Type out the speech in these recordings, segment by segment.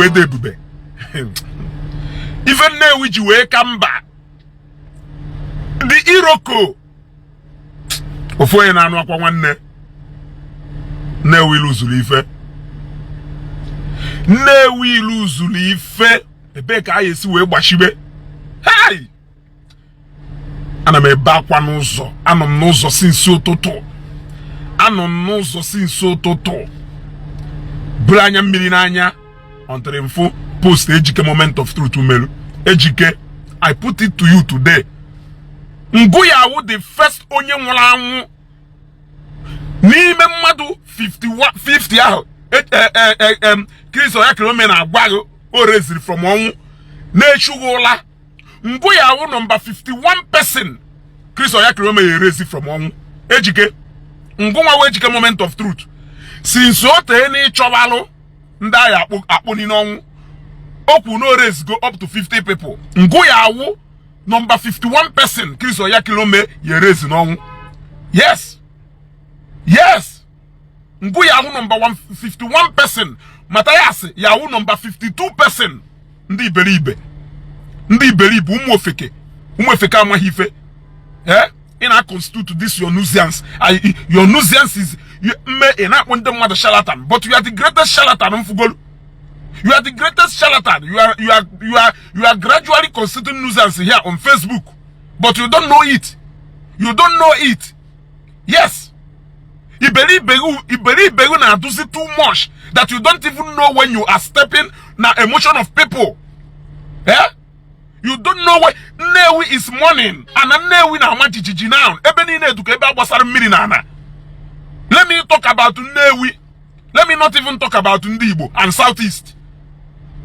wee dị ebube, ife Nnewi ji wee ka mba, the iroko ofu onye na-anụ akwa nwanne. Nnewi luzuru ife, Nnewi luzuru ife. Ebee ka a esi wee gbachibe? Hey! Ana m ebe akwa n'ụzọ. Anọ m n'ụzọ since ụtụtụ, anọ m n'ụzọ since ụtụtụ, buru anya mmiri n'anya until m fụ post Ejike Moment of Truth melu. Ejike, I put it to you today, ngụ ya awụ the first onye nwụrụ anwụ n'ime mmadụ 50 ahụ Chris Oyakhilome na-agwa gị o reziri from ọnwụ na-echughị ụla. Ngụ ya awụ number 51 person Chris Oyakhilome ya erezi from ọnwụ. Ejike, ngụnwa wee Ejike Moment of Truth, since o tee na ịchọbalụ ndị agha akpụni n'ọnwụ, o kwu na o rezigo up to 50 people. Ngụ ya awụ number 51 person Chris Oyakhilome ya erezi n'ọnwụ. Yes, ngụ ya awụ number 151 person. Mathias ya awụ number 52 person. Ndị iberibe, ndị iberibe, ụmụ ofeke, ụmụ ofeke amaghị ife. Eh, ị na-constitute this your nuisance, your nuisance is mme. Ị na-akpọ ndị mmadụ charlatan, but you are the greatest charlatan mfugolu. You are the greatest charlatan. You are gradually constituting nuisance here on Facebook, but you don't know it, you don't know it. Yes, iberibe, iberibe na-adụzi too much that you don't even know when you are stepping na emotion of people. Eh, you don't know why Nnewi is mourning and Nnewi na-ama jijiji now. Ebe niile eduka ebe a gbasara mmiri na ana. Let me talk about Nnewi. Let me not even talk about ndị Igbo and Southeast.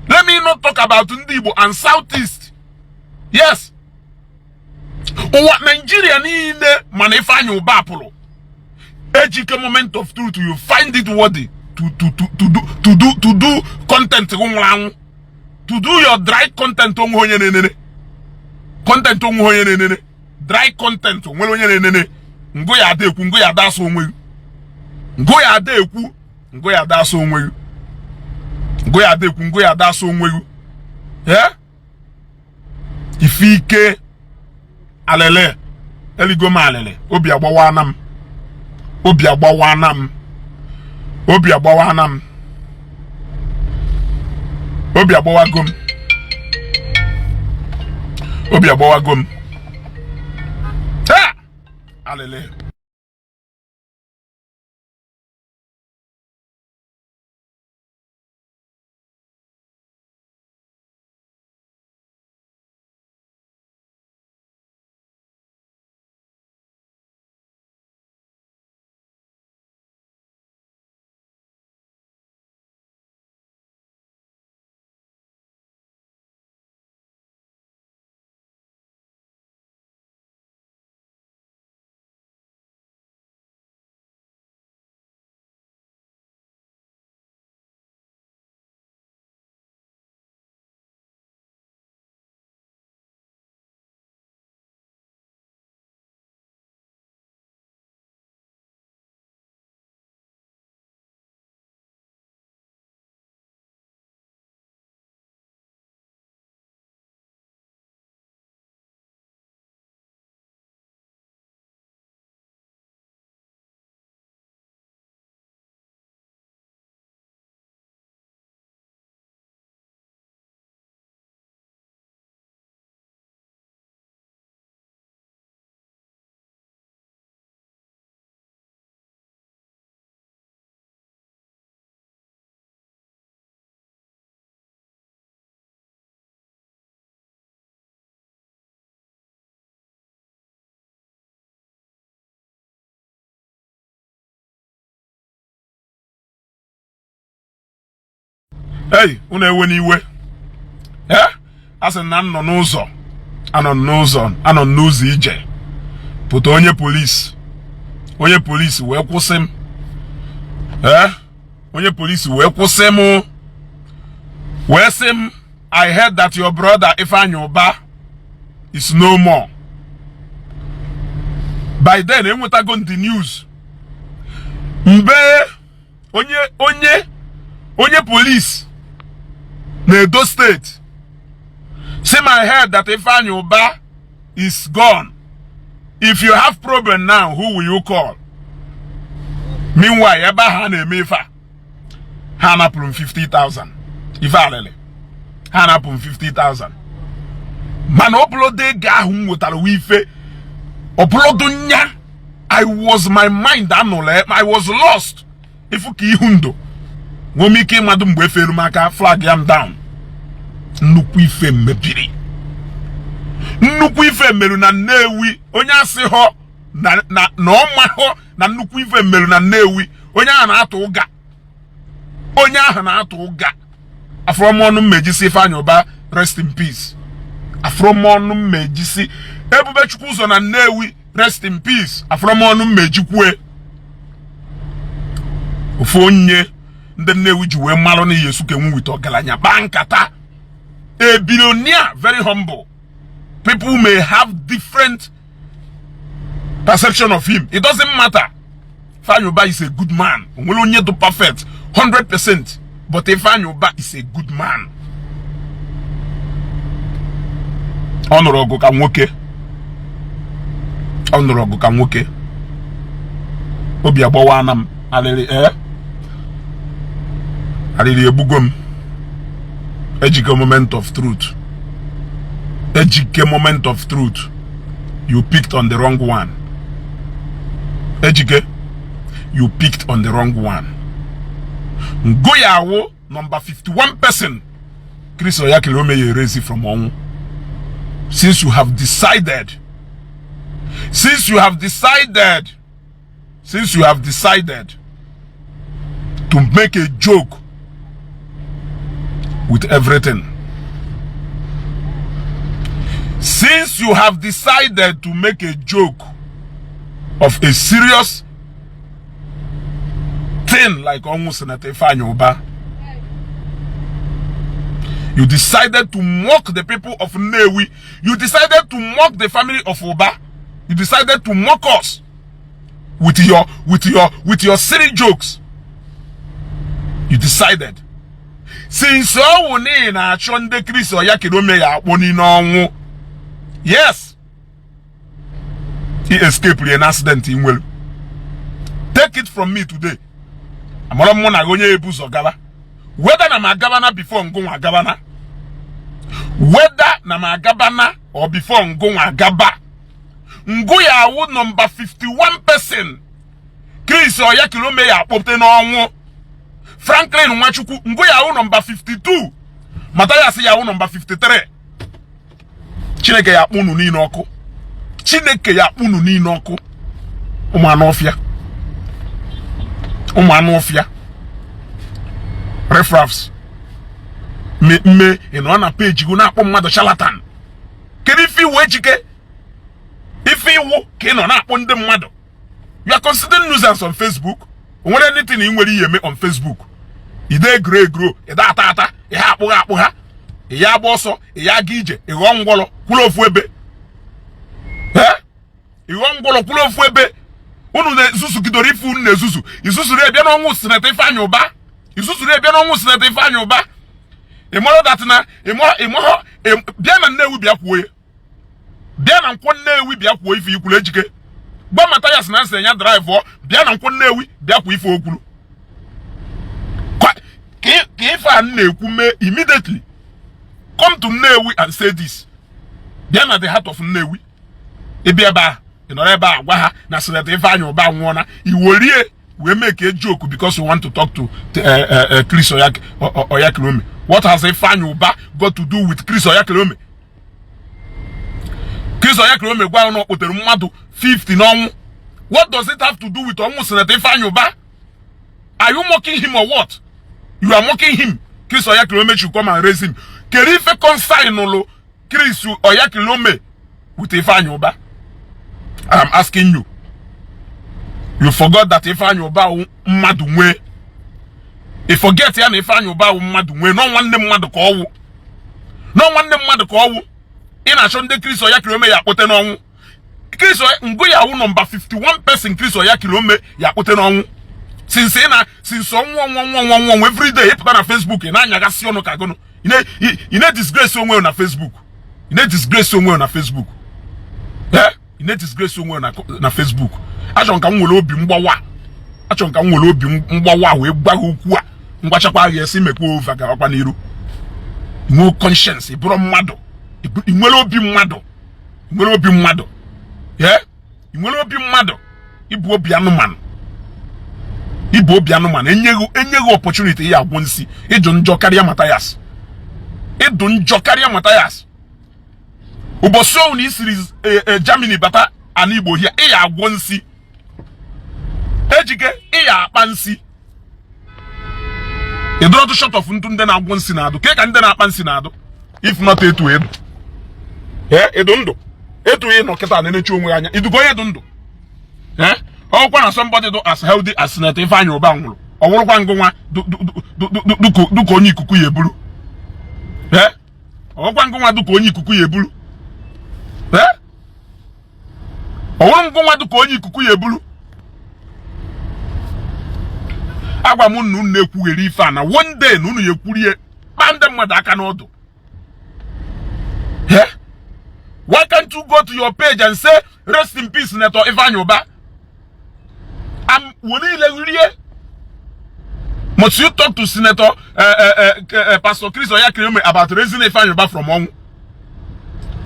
Let me not talk about ndị Igbo and Southeast. Yes, ụwa Nigeria niile mana Ifeanyi Uba pụrụ. Ejike Moment of Truth, you find it worthy to do content nwụrụ anwụ, to do your dry content onwe onye na-enene, content onwe onye na-enene, dry content nwere onye na-enene. Ngụ ya ada ekwu, ngụ ya ada asụ onwe gị, ngụ ya ada ekwu, ngụ ya ada asụ onwe gị, ngụ ya ada ekwu, ngụ ya ada asụ onwe gị. Eh, ife ike alele eligo m alele. Obi agbawana m, obi agbawana m, obi agbawana m, obi agbawago m, obi agbawago m. Ha! Alele. Ei, unu ewe n'iwe. Ee, a sị na m nọ n'ụzọ, anọ m n'ụzọ, anọ m n'ụzọ ije pụta. Onye polisi, onye polisi wee kwụsị m. Ee, onye polisi wee kwụsị m, wee sị m, "I heard that your brother Ifeanyi Uba is no more." By then enwetago the news. Mgbe onye polisi Na Edo State say, "My head that Ifeanyi Uba is gone. If you have problem now, who will you call?" Meanwhile, ebe ahụ a na-eme ife a, ha napụrụ m 50,000. Ife alịlị, ha napụrụ m 50,000, mana ọbụlọdụ ego ahụ m nwetara wụ ife ọbụlọdụ nya. I was, my mind anụla, I was lost. Ifu ka ihu ndụ nwee m ike ịmadụ mgbe efere m aka flag ya m down. Nnukwu ife mebiri, nnukwu ife merụ na Nnewi. Onye asị họ na ọ mahọ na nnukwu ife merụ na Nnewi, onye ahụ na-atụ ụga, onye ahụ na-atụ ụga. Afọmọnụ mmejisi Ifeanyị Ụba, rest in peace. Afọmọnụ mmejisi Ebubechukwu ụzọ na Nnewi, rest in peace. Afọmọnụ mmejikwue ofu onye ndị Nnewi ji wee malụ na ihe esukenwu with ọgaranya kpaa nkata, a billionaire, very humble. People may have different perception of him, it doesn't matter. Ifeanyi Uba is a good man. Onwere onye dị perfect 100%, but Ifeanyi Uba is a good man. Ọ nụrụ ọgụ ka nwoke, ọ nụrụ ọgụ ka nwoke. Obi agbawana m, alịrị, ee, alịrị egbugo m. Ejike, moment of truth. Ejike, moment of truth. You picked on the wrong one. Ejike, you picked on the wrong one. Ngoyawo number 51 person Chris Oyakhilome ya erezi from ọnwụ. Since you have decided, since you have decided, since you have decided to make a joke with everything, since you have decided to make a joke of a serious thing like ọnwụ Senator Ifeanyi Uba, you decided to mock the people of Nnewi, you decided to mock the family of Uba, you decided to mock us with your silly jokes. You decided, since ọwụ na ị na-achọ ndị Chris Oyakhilome ya akpọ n'ime ọnwụ, yes, he escaped an accident ị nwere. Take it from me today, amara mụ na onye ebu ụzọ gaba, whether na m agabana before ngụnwa agabana, whether na m agabana or before ngụnwa agaba, ngụ ya awụ number 51 person Chris Oyakhilome ya akpọpụta n'ọnwụ. Franklin Nwachukwu, ngụ ya awụ number 52. Mathias ya awụ number 53. Chineke ya akpụ unu niile ọkụ. Chineke ya akpụ unu niile ọkụ. Ụmụ anụ ọfịa, ụmụ anụ ọfịa, riffraffs. Mme ị nọ na peji gị na-akpọ mmadụ charlatan. Kedu ife iwu, Ejike? Ife iwu ka ị nọ na-akpọ ndị mmadụ? You are considering nuisance on Facebook. O nwere anything ị nwere ihe eme on Facebook? Ide egro egro, ide ata ata, ihe akpụgha akpụgha, ị ya agba ọsọ, ị ya aga ije, ịghọ ngwọrọ kwụrụ ofu ebe, ee, ịghọ ngwọrọ kwụrụ ofu ebe. Unu na-ezuzugidoro ife unu na-ezuzu. Izuzuru ebịa n'ọnwụ Senator Ifeanyị Ụba, izuzuru ebịa n'ọnwụ Senator Ifeanyị Ụba. Ịmọrọ that na ịmọrọ bịa na Nnewi bịa kwuo ya, bịa na Nkwọ Nnewi bịa kwuo ife ikwuru. Ejike, gba Mathias na nsị ya drive bịa na Nkwọ Nnewi bịa kwuo ife okwuru ka ife a na-ekwu mee. Immediately come to Nnewi and say this. Bịa na the heart of Nnewi, ịbịa ebe a, ị nọrọ ebe a gwa ha na Senator Ifeanyị Ụba nwụọna, iworie wee make a joke because you want to talk to Chris Oyakhilome. What has Ifeanyị Ụba got to do with Chris Oyakhilome? Chris Oyakhilome gwa na ọ kpotere mmadụ 50 n'ọnwụ. What does it have to do with ọnwụ Senator Ifeanyị Ụba? Are you mocking him or what? You are mocking him. Chris Oyakhilome should come and raise him. Kedu ife concern ụlụ Chris Oyakhilome with Ifeanyị Ụba? I am asking you. You forgot that Ifeanyị Ụba wụ mmadụ nwee. You forget ya na Ifeanyị Ụba wụ mmadụ nwee, nọ nwanne mmadụ ka ọwụ, nọ nwanne mmadụ ka ọwụ. Ị na-achọ ndị Chris Oyakhilome ya akpọte n'ọnwụ. Chris ngụ ya wụ number 51 person Chris Oyakhilome ya akpọte n'ọnwụ. Since ị na since ọnwụ, ọnwụ, ọnwụ, ọnwụ, ọnwụ everyday, ịpụta na Facebook, ị na-anyagasị ọnụ ka gụnụ. Ị na-disgrace onwe na Facebook. Ị na-disgrace onwe na Facebook. Ị na-disgrace onwe na Facebook. Achọrọ ka m nwere obi mgbawa, achọrọ ka m nwere obi mgbawa wee gwa gị okwu a. Ngwachakwa gị esi mekwa ova gawakwa n'iru. Nwee conscience, ị bụrụ mmadụ, ị nwere obi mmadụ, ị nwere obi mmadụ, ị nwere obi mmadụ. Ịbụ obi anụmanụ, ịbụ obi anụmanụ. Enyeghị opportunity ya agwụ nsi. Ịjụ njọ karịa Mathias, ịdụ njọ karịa Mathias. Ụbọchị ọnwụ na isiri Germany bata ana Igbo hia, ị ya agwọ nsi. Ejike, ị ya akpa nsi. Ịdọrọtụ short of ntụ ndị na-agwọ nsi na-adụ ke ka ndị na-akpa nsi na-adụ, if not etu edu edu ndụ etu ị nọ kịta na-enechi onwe anya. Idugo onye dụ ndụ ọkwa na somebody do as healthy as Senator Ifeanyi Ubah nwụrụ, ọ wụrụkwa ngụnwa dụka onye ikuku ya eburu. Ọkwa ngụnwa dụka onye ikuku ya eburu. Ọwụrụ ngụnwa dụka onye ikuku ya eburu. Agwa m unu na-ekwugheri ife a na one day na unu ya ekwurie kpa ndị mmadụ aka n'ọdụ. Why can't you go to your page and say, "Rest in peace, Senator Ifeanyi Ubah"? Am were rie. Must you talk to Senator Pastor Chris Oyakhilome about raising Ifeanyi Ubah from ọnwụ?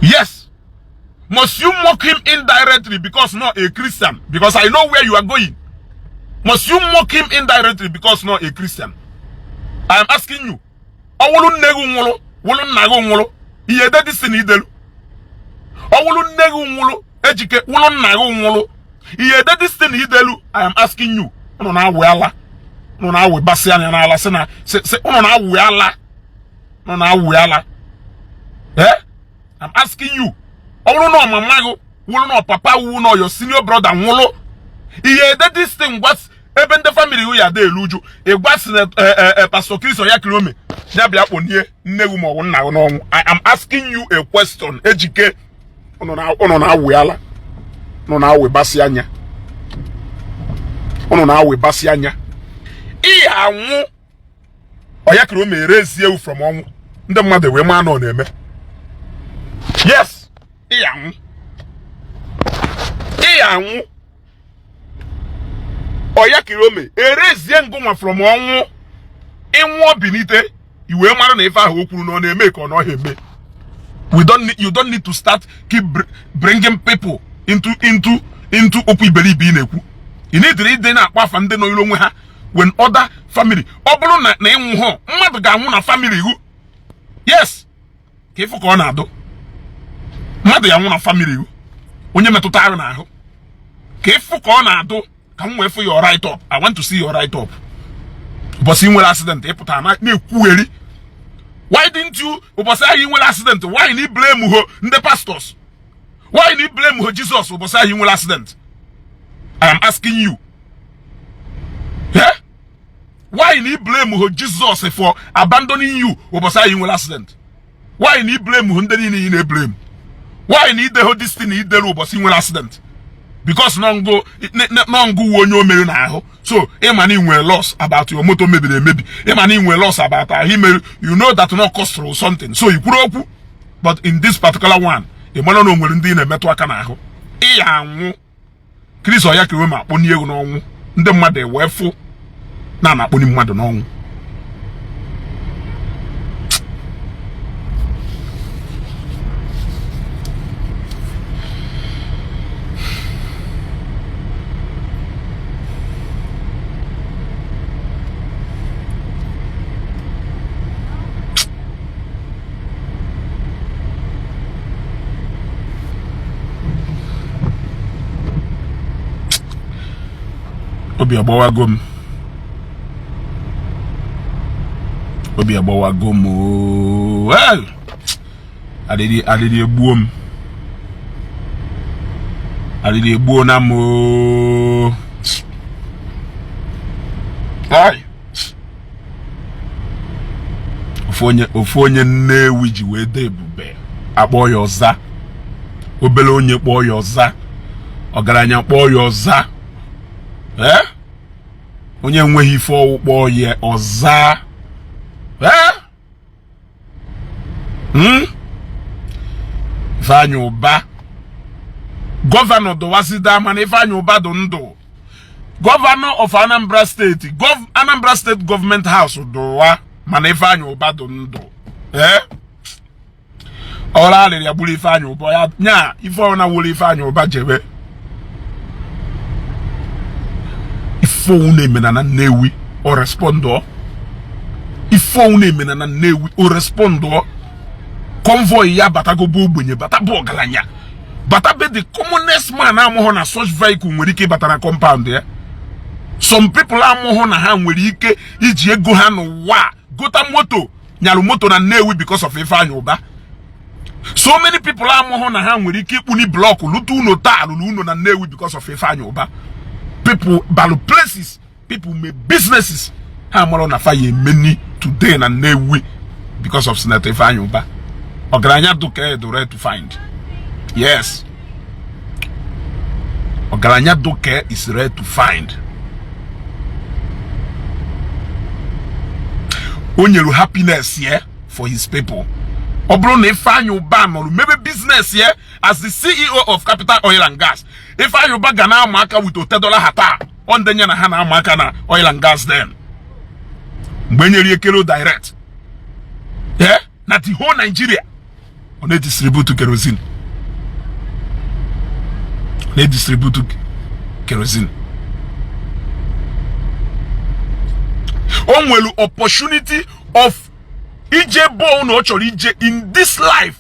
Yes. Must you mock him indirectly because not a Christian? Because I know where you are going. Must you mock him indirectly because not a Christian? I am asking you. Ọ wụrụ nne gị nwụrụ, wụrụ nna gị nwụrụ, ihe ede si na idelu. Ọ wụrụ nne gị nwụrụ, Ejike, wụrụ nna gị nwụrụ, ihe ede si na idelu. I am asking you. Unu na-awụ ala, unu na-awụbasị anya n'ala, sị na sị unu na-awụ ala, unu na-awụ ala. I'm asking you. Ọ bụrụ na mama gị wụrụ, na papa wu, na your senior brother nwụrụ, ihe ede this thing gwa ebe ndị family gị ya ada elu uju, ịgwa si na Pastor Chris Oyakhilome ya bịa kponie nne gị maọbụ nna gị n'ọnwụ? I am asking you a question. Ejike, unu na-awụ ala, unu na-awụbasị anya, unu na-awụbasị anya. Ị anwụ, Oyakhilome erezie ewu from ọnwụ, ndị mmadụ wee maa na ọ na-eme. Yes, ị anwụ, ị anwụ, Oyakhilome erezie ngụnwa from ọnwụ. Ịnwụọ bilite, i wee mara na ife ahụ o kwuru na ọ na-eme ka ọ naghị eme. We don't need, you don't need to start keep bringing people into okwu iberibe ị na-ekwu. Ị need ịdị na-akpọ afa ndị nọ onwe ha when other family. Ọ bụrụ na ịnwụ hụ, mmadụ ga-anwụ na family ihu. Yes, ka ịfụ ka ọ na-adụ, mmadụ ya nwụ na family ihu, onye metụta arụ n'ahụ, ka ịfụ ka ọ na-adụ. Ka m wee fụ your write up. I want to see your write up. Ụbọchị ị nwere accident, ịpụta na-ekwugheri. Why didn't you, ụbọchị ahụ ị nwere accident, why na blame ho ndị pastors? Why na blame ho Jesus ụbọchị ahụ ị nwere accident? I am asking you. Yeah? Why na blame ho Jesus for abandoning you ụbọchị ahụ ị nwere accident? Why na blame ho ndị niile ị na-eblame? Why na ideho this thing idere ụbọchị ị nwere accident? Because nọngụ wu onye o mere n'ahụ. So ịma na ị nwere loss about your moto mebiri emebi, ịma na ị nwere loss about ahụ imeri, you know that no cost something, so i kwuru okwu. But in this particular one, ị mara na o nwere ndị ị na-emetụ aka n'ahụ. Ị ya anwụ, Chris Oyakhilome ma akpọnie ego n'ọnwụ, ndị mmadụ wee fụ na na-akpọni mmadụ n'ọnwụ. Obi agbawago m, obi agbawago m ooo. Adịrị adịrị egbuo m, adịrị egbuo na m ooo. Ai. Ofu onye Nnewi ji wee dee ebube, akpọọ ya ọza, obere onye kpọọ ya ọza, ọgaranya kpọọ ya ọza, ee, onye enweghị ife ọwụ kpọọ ya ọza, ee. Ifeanyi Ụba governor dụwazida, mana Ifeanyi Ụba dụ ndụ. Governor of Anambra State, Anambra State Government House dụwa, mana Ifeanyi Ụba dụ ndụ. Ee, ọrụ alịrị ya gburu Ifeanyi Ụba ya nya ife ọna wuru Ifeanyi Ụba jebe ife owu na-emena na Nnewi o respondụọ. Ife owu na-emena na Nnewi o respondụọ. Convoy ya batago bụ ogbenye, bata bụ ọgaranya, bata be the commonest man amụghọ na such vehicle nwere ike ịbata na compound ya. Some people amụghọ na ha nwere ike iji ego ha n'ụwa gota moto, nyalụ moto na Nnewi because of Ifeanyi Ụba. So many people amụghọ na ha nwere ike ikpuni block lụta uno taa lụrụ uno na Nnewi because of Ifeanyi Ụba. People balụ places, people make businesses ha mara na fa ya emeni today na Nnewi because of Senator Ifeanyi Ụba. Ọgaranya dụka dị rare to find. Yes, ọgaranya dụka is rare to find. O nyere happiness yeah for his people. Ọ bụrụ na Ifeanyi Ụba nọrọ mebe business ya as the CEO of Capital Oil and Gas, Ifeanyi Ụba ga na-ama aka with Otedola ha taa ọ ndị nye na ha na-ama aka na oil and gas. Then mgbe enyere ekero direct yeah na the whole Nigeria, ọ na-edistribute kerosene, na-edistribute kerosene. O nwere opportunity of ije bọọlụ na ọ chọrọ ije in this life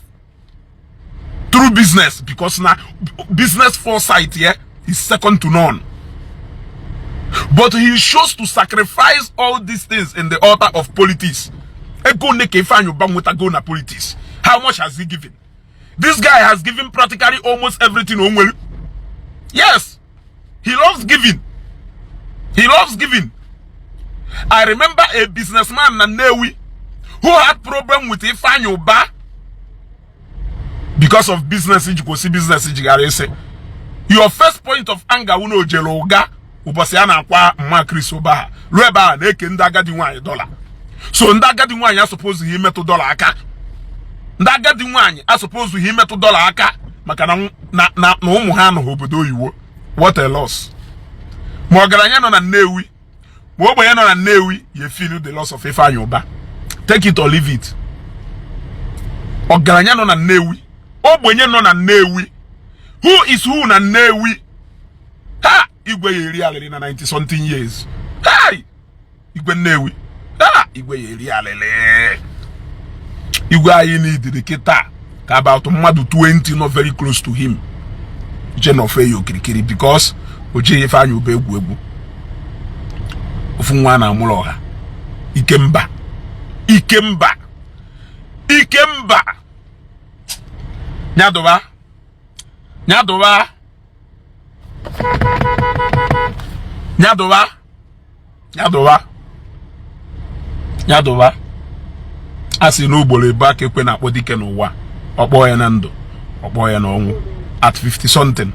through business, because na business foresight yeah is second to none. But he chose to sacrifice all these things in the altar of politics. Ego one ka Ifeanyi Uba nwetago na politics? How much has he given? This guy has given practically almost everything o nwere. Yes, he loves giving, he loves giving. I remember a businessman na Nnewi who had problem with Ifeanyi Uba because of business ijikwosi business jighara ese. Your first point of anger unu ojere ụga ụbọchị a na-akwa mma Chris Ụba ha ruo ebe a na-eke ndị agadi nwaanyị dọla. So ndị agadi nwaanyị asọpụzụghị imetụ dọla aka, ndị agadi nwaanyị asọpụzụghị imetụ dọla aka maka na na ụmụ ha anọghị obodo oyibo. What a loss. Ma ọgaranya nọ na Nnewi, ma ogbenye nọ na Nnewi ya feel the loss of Ifeanyi Uba. Take it or leave it. Ọgaranya nọ na Nnewi, ogbenye nọ na Nnewi, who is who na Nnewi, ha igwe ya eri alịrị na 90 something years. Hey! Igwe Nnewi, ha igwe ya eri alịrị. Igwe anyị n'idiri kịta ka about mmadụ 20 nọ very close to him je nọfe ya okirikiri, because o jighị Ifeanyi Uba egwu egwu. Ofu nwa na-amụrụ ọha Ikemba, Ikemba, Ikemba, nyadụba, nyadụba, nyadụba, nyadụba, nyadụba. A sị na ugboro ebe aka ekwe na-akpọ dike n'ụwa, ọ kpọọ ya na ndụ, ọ kpọọ ya n'ọnwụ. At 50 something,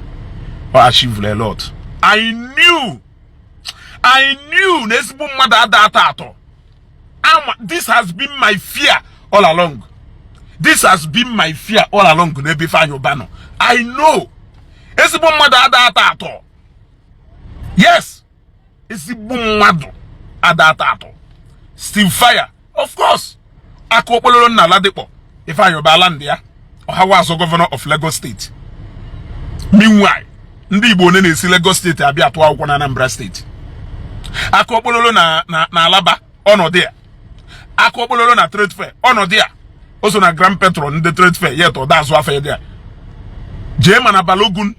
ọ achieved a lot. I knew na ezigbo mmadụ ada atọ atọ. Ama this has been my fear all along. This has been my fear all along n'ebe Ifeanyi Uba nọ. I know ezigbo mmadụ ada atọ atọ. Yes, ezigbo mmadụ ada atọ atọ. Steve Fire, of course, aka okpololo nna Ladipo, Ifeanyi Uba ala ndị ya ọhawa azụ governor of Lagos State. Meanwhile, ndị Igbo one na-esi Lagos State abịa atụ akwụkwọ na Anambra State. Aka okpololo na na Alaba ọnọdụ ya, aka okpololo na Trade Fair ọnọdụ ya, o so na Grand Patron ndị Trade Fair yet ọda azụ afọ ya. Jee ma na Balogun,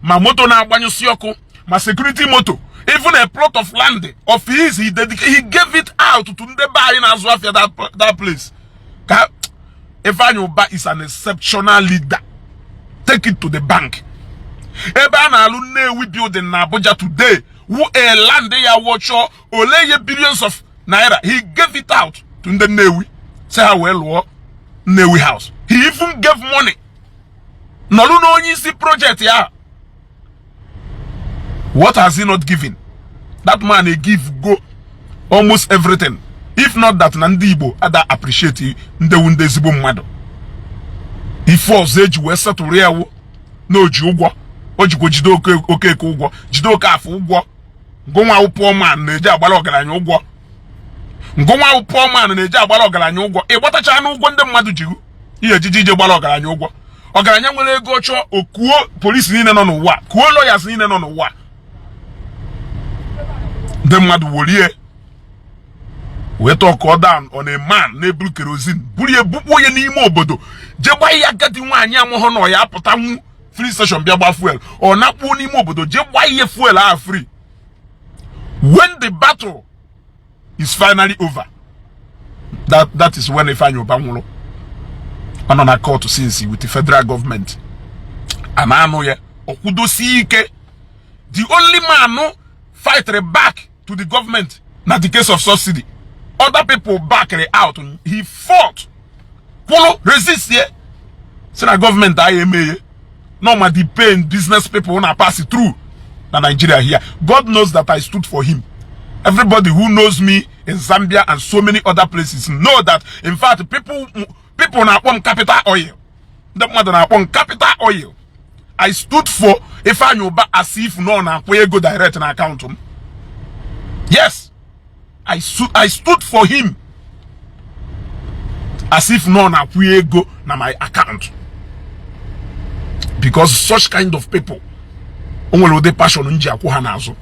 ma moto na-agbanyụsị ọkụ, ma security moto, even a plot of land of his, he dedicated, he gave it out to ndị be anyị na-azụ afịa that place. Ka Ifeanyi Uba is an exceptional leader. Take it to the bank. Ebe a na-alụ Nnewi building na Abuja today wu a land ya wọchọ ole ye billions of naira. He gave it out to ndị Nnewi sị ha wee lụọ Nnewi house. He even gave money nọlụ na onye isi project ya. What has he not given? That man, he give go almost everything. If not that na ndị Igbo ada appreciate ndewu ndị ezigbo mmadụ. Ife ọzọ eji wee setụrụ ya wụ na o ji ụgwọ, o jikwa jide Okeke ụgwọ, jide Okafọ ụgwọ. Ngụnwa poor man na-eji agbara ọgaranya ụgwọ. Ngụnwa poor man na-eji agbara ọgaranya ụgwọ. Ịgbatacha n'ụgwọ ndị mmadụ jiru ihe ejiji ije gbara ọgaranya ụgwọ. Ọgaranya nwere ego chọọ okuo polisi niile nọ n'ụwa, kuo lawyers niile nọ n'ụwa. Ndị mmadụ worie wee talk down on a man na-eburu kerosene, buru ya bukpuo ya n'ime obodo, jee gbaa ya. Agadi nwaanyị amụghọ na ya apụtanwu free station bịa gba fuel, ọ nakpuo n'ime obodo jee gbaa ihe fuel ahụ free. When the battle is finally over, that is when Ifeanyi Uba nwụrụ. Ọ nọ na court since with the federal government a na-anụ ya, ọ kwudosie ike. The only man fight back to the government na the case of subsidy, other people back out, he fought, kwụrụ, resist ye, si na gọọmenti agha emeghe no ma the pain business people na pass through na Nigeria here. God knows that I stood for him. Everybody who knows me in Zambia and so many other places know that, in fact, people na-akpọ m Capital Oil. Ndị mmadụ na-akpọ m Capital Oil. I stood for Ifeanyi Uba as if na ọ na-akwụ ego direct na akaụntụ m. Yes, I stood for him as if na ọ na-akwụ ego na my account, because such kind of people, o nwere ụdị passion m ji akwụ ha n'azụ.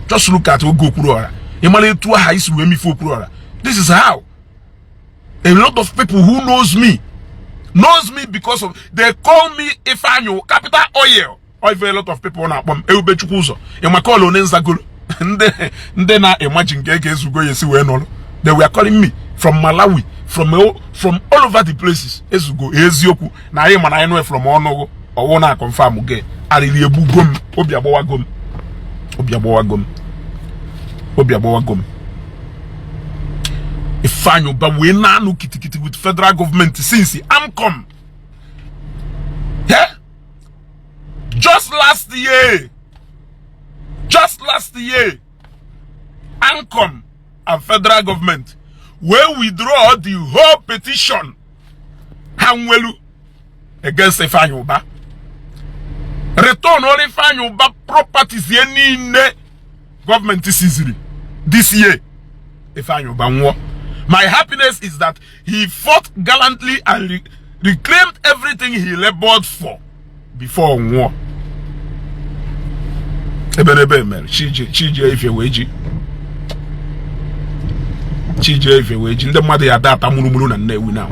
Just look at oge Okwuluọra. Ị mara etu aha isi wee mife Okwuluọra. This is how a lot of people who knows me because of they call me Ifeanyi Capital Oil. Or a lot of people na-akpọ m Ebubechukwu ụzọ. Ịmaka ọla one nzagoro ndị na-imagine nke ga ezugo ya esi wee nọrọ. They were calling me from Malawi, from all over the places. Ezugo, eziokwu na anyị mana anyị nụ from ọnụgụ ọwụ na confirm gị. Arịrị egbugo m, obi agbawago m, obi agbawago m, obi agbawago m. Ifeanyi Uba wee na-anụ kitikiti with federal government since AMCON. Yeah? Just last year, just last year, AMCON and federal government wee withdraw the whole petition ha nwelu against Ifeanyi Uba, return all Ifeanyi Uba properties ye niile gọọmenti siziri. This year, Ifeanyi Uba nwụọ. My happiness is that he fought gallantly and reclaimed everything he labored for before nwụọ. Eberebe mere chije ife wee ji chije ife wee ji ndị mmadụ ya data mụrụmụrụ na Nnewi. Na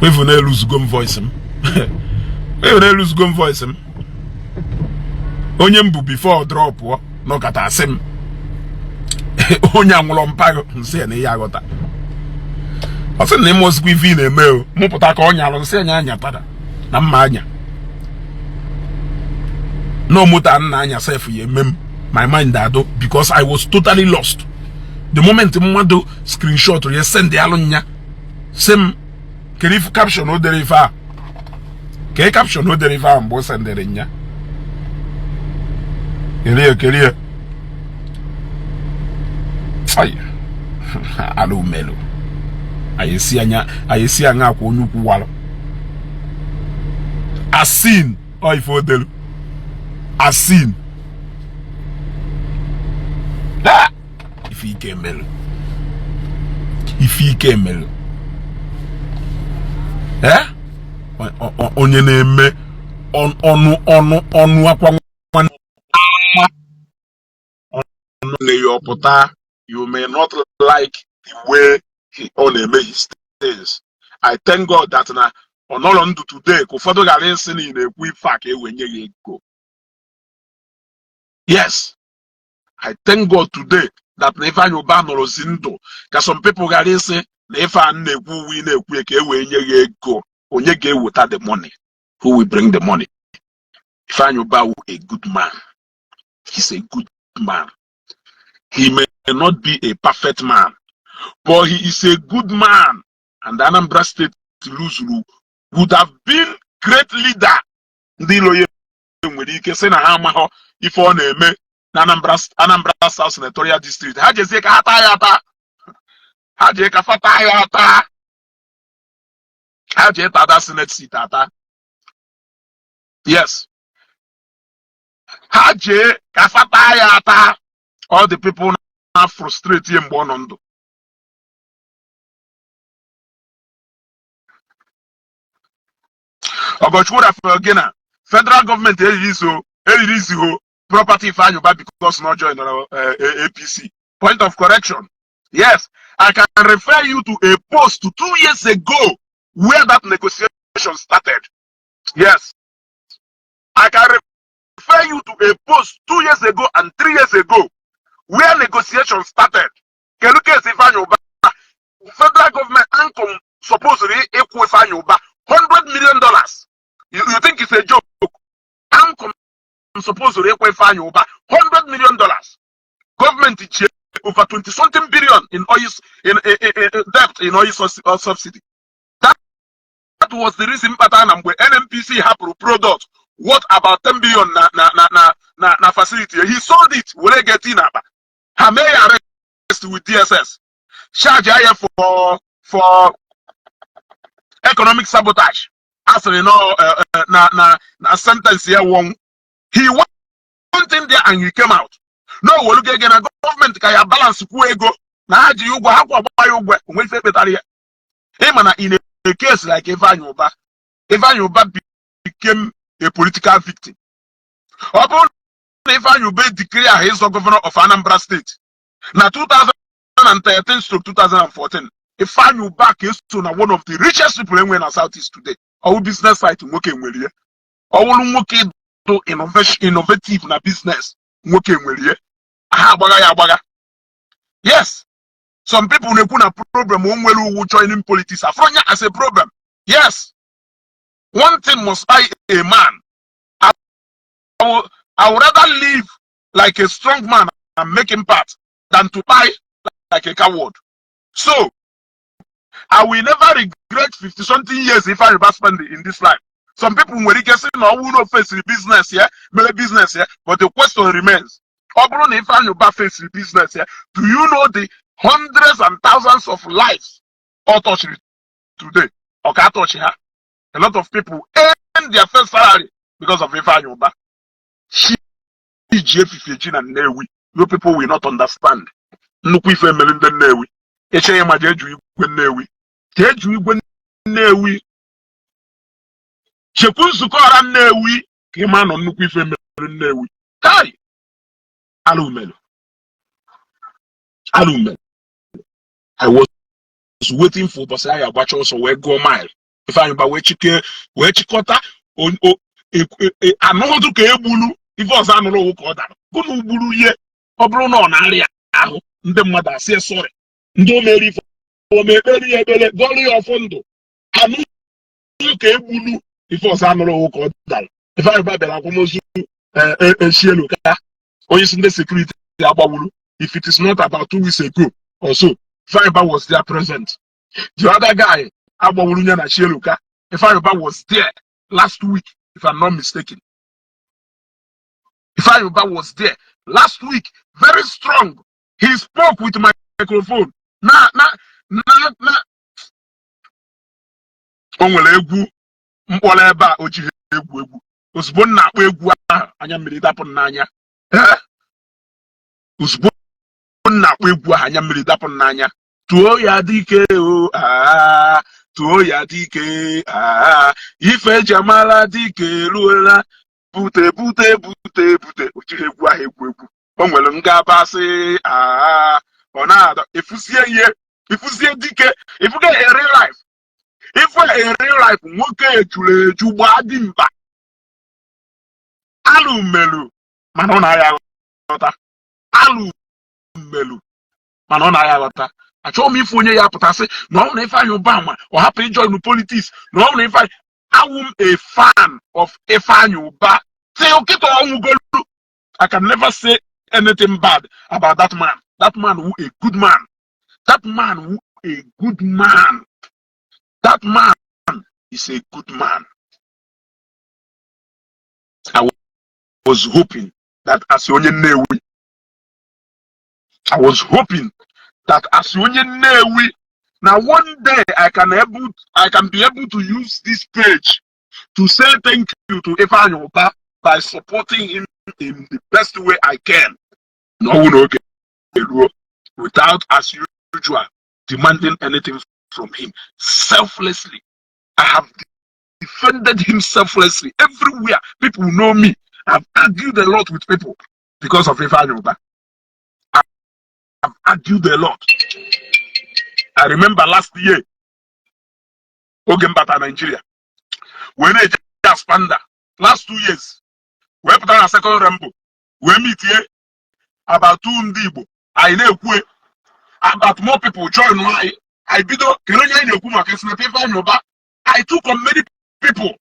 wevu n'elu zugo m voice m, wevu n'elu zugo m voice m. Onye m bụ before drop pụọ nọkọta asị m onye anwụrụ mpaghụ nsị ya na ihe aghọta. Ọ sị na ịma ozikwa ife ị na-eme o mụpụta ka ọ nyalụ nsị anya anya tada na mma anya no moto a nna anya sef ya eme m my mind ado, because I was totally lost. The moment mmadụ screenshot ya send alụ nya, sị m kedu ife caption o dere ife a, kee caption o dere ife ahụ mgbe o sendere nya, kerie kerie. Ai, ala umelu anyị esi anya, anyị esi anya akwa onye ukwu walụ asin ọ ife o delu asin. Ah! Ife ike emelu, ife ike emelu. Eh, onye na-eme ọnụ ọnụ ọnụ akwa nwanne ọnụ ya ọpụta. You may not like the way he ọ na-eme his things. I thank God that na ọ nọrọ ndụ today ka ụfọdụ ghara ịsị na ị na-ekwu ife a ka e wee nye ya ego. Yes, I thank God today that na Ifeanyi Uba nọrọzi ndụ ka some people ghara ịsị na ife a na-ekwu uwe ị na-ekwu ya ka e wee nye ya ego. Onye ga-eweta the money? Who will bring the money? Ifeanyi Uba wu a good man. He's a good man. He may not be a perfect man, but he is a good man, and Anambra State luzuru would have been great leader. Ndị ilo ya nwere ike sị na ha amaghọ ife ọ na-eme na Anambra South Senatorial District. Ha jezie ka ha taa ya ata, ha jee ka fa taa ya ata. Ha jee taa that senate seat ata. Yes, ha jee ka fa taa ya ata. All the people na frustrate ya mgbe ọ nọ ndụ. Ogochukwu Raphael Gina, federal government eririziho property Ifeanyi Uba because na ọ join APC. Point of correction. Yes, I can refer you to a post 2 years ago where that negotiation started. Yes, I can refer you to a post 2 years ago and 3 years ago where negotiation started. Kedu case Ifeanyi Uba? Federal government AMCON supposedly ịkwụ Ifeanyi Uba $100 million. You think it's a joke? AMCON supposedly ịkwụ Ifeanyi Uba $100 million. Government ji over 20 something billion in oil in debt, in oil subsidy. That was the reason kpatara na mgbe NNPC hapụrụ product worth about 10 billion na facility, he sold it were get in akpa. Ha mee ya arrest with DSS, charge ya for economic sabotage. A sịrị no na sentence ya won. He went in there and he came out. No wolugo ego na gọọmenti ka ya balance kwuo ego na ha ji ya ụgwọ, ha kwa agba ya ụgwọ onwe ife kpetara ya. Ịma na in a case like Ifeanyi Uba, Ifeanyi Uba became a political victim. Ọ bụrụ na Ifeanyi Uba declare ahụ ịzọ governor of Anambra State na 2013/2014, Ifeanyi Uba ka eso na one of the richest people enwe na South East today. Ọwụ business site nwoke nwere ya, ọwụrụ nwoke dị innovative na business, nwoke nwere ya, ha agbagha ya agbagha. Yes, some people na-ekwu na problem o nwere uwu joining politics afronya as a problem. Yes, one thing must buy a man. I would rather live like a strong man and make impact than to die like a coward. So I will never regret 50 something years if I ever spend in this life. Some people nwere ike sị na ọ bụrụ na o fesiri business ya, mere business ya, but the question remains: ọ bụrụ na Ifeanyi Uba fesiri business ya, do you know the hundreds and thousands of lives ọ touchiri today? Ọ ka touch ha. A lot of people earn their first salary because of Ifeanyi Uba. Chi ji efifie ji na Nnewi, you people will not understand. Nnukwu ife mere ndị Nnewi echeghị ma jee jụ igwe Nnewi, jee jụ igwe Nnewi, chekwu nzukọ ọra Nnewi ka ị ma nọ nnukwu ife mere Nnewi. Kai, alụ umelu, alụ umelu. I was waiting for ụbọchị anyị agbacha ọsọ wee gụọ mile. Ifeanyi Uba wee chike wee chịkọta anụhụdụ ka egbulu ife ọzọ anụrụ owu ka ọ dara gụnụ ugburu ihe. Ọ bụrụ na ọ na-arịa ahụ, ndị mmadụ asị sorry, ndị o mere ife o ekpere ya ekpere, gọrọ ya ọfọ ndụ. Anụhụ ka egbulu ife ọzọ anụrụ owu ka ọ dara. Ifeanyi Uba bịara akwamozu echielu ka onye isi ndị security agbawuru. If it is not about 2 weeks ago or so, Ifeanyi Uba was there present. The other guy agbawuru ya na Chieluka, Ifeanyi Uba was there last week, if I'm not mistaken. Ifeanyi Uba was there last week, very strong. He spoke with microphone. Na o nwere egwu mkpọrọ ebe a o jighị egwu egwu. Ozugbo m na-akpọ egwu ahụ, anya mmiri dapụ m n'anya. Ee, ozugbo m na-akpọ egwu ahụ, anya mmiri dapụ m n'anya. Tụọ ya dike o, aa, tụọ ya dike, aa, ife eji amara dike eruola, bute bute bute bute. O jighị egwu ahụ egwu egwu. O nwere ngabasị, aa, ọ na-ada efusie ihe ifusie dike ifuge a real life, ife a real life. Nwoke ejuru eju, gbaa dimkpa, alụ melu, mana ọ na-agha aghọta. Alụ melu, mana ọ na-agha aghọta. Achọghị m ife onye ya pụtasị na ọ na Ifeanyi Uba ma ọ hapụ ijoin politics na ọ na Ifeanyi. Awụ m a fan of Ifeanyi Uba till kịta ọnwụgolu. I can never say anything bad about that man. That man wụ a good man. That man wụ a good man. That man is a good man. I was hoping that as onye Nnewi, I was hoping that as onye Nnewi Na one day I can be able to use this page to say thank you to Ifeanyi Uba by supporting him in the best way I can. Na ọnwụ na oge eruo, without, as usual, demanding anything from him, selflessly. I have defended him selflessly everywhere. People know me. I've argued a lot with people because of Ifeanyi Uba. I've argued a lot. I remember last year, oge m bata Nigeria, wee na-eje Aspamda, last 2 years, wee pụta na Second Rainbow, wee meetie about two ndị Igbo. Anyị na-ekwu about more people join anyị. Anyị bido kere onye anyị na-ekwu maka Senator Ifeanyi Uba. I took on many people.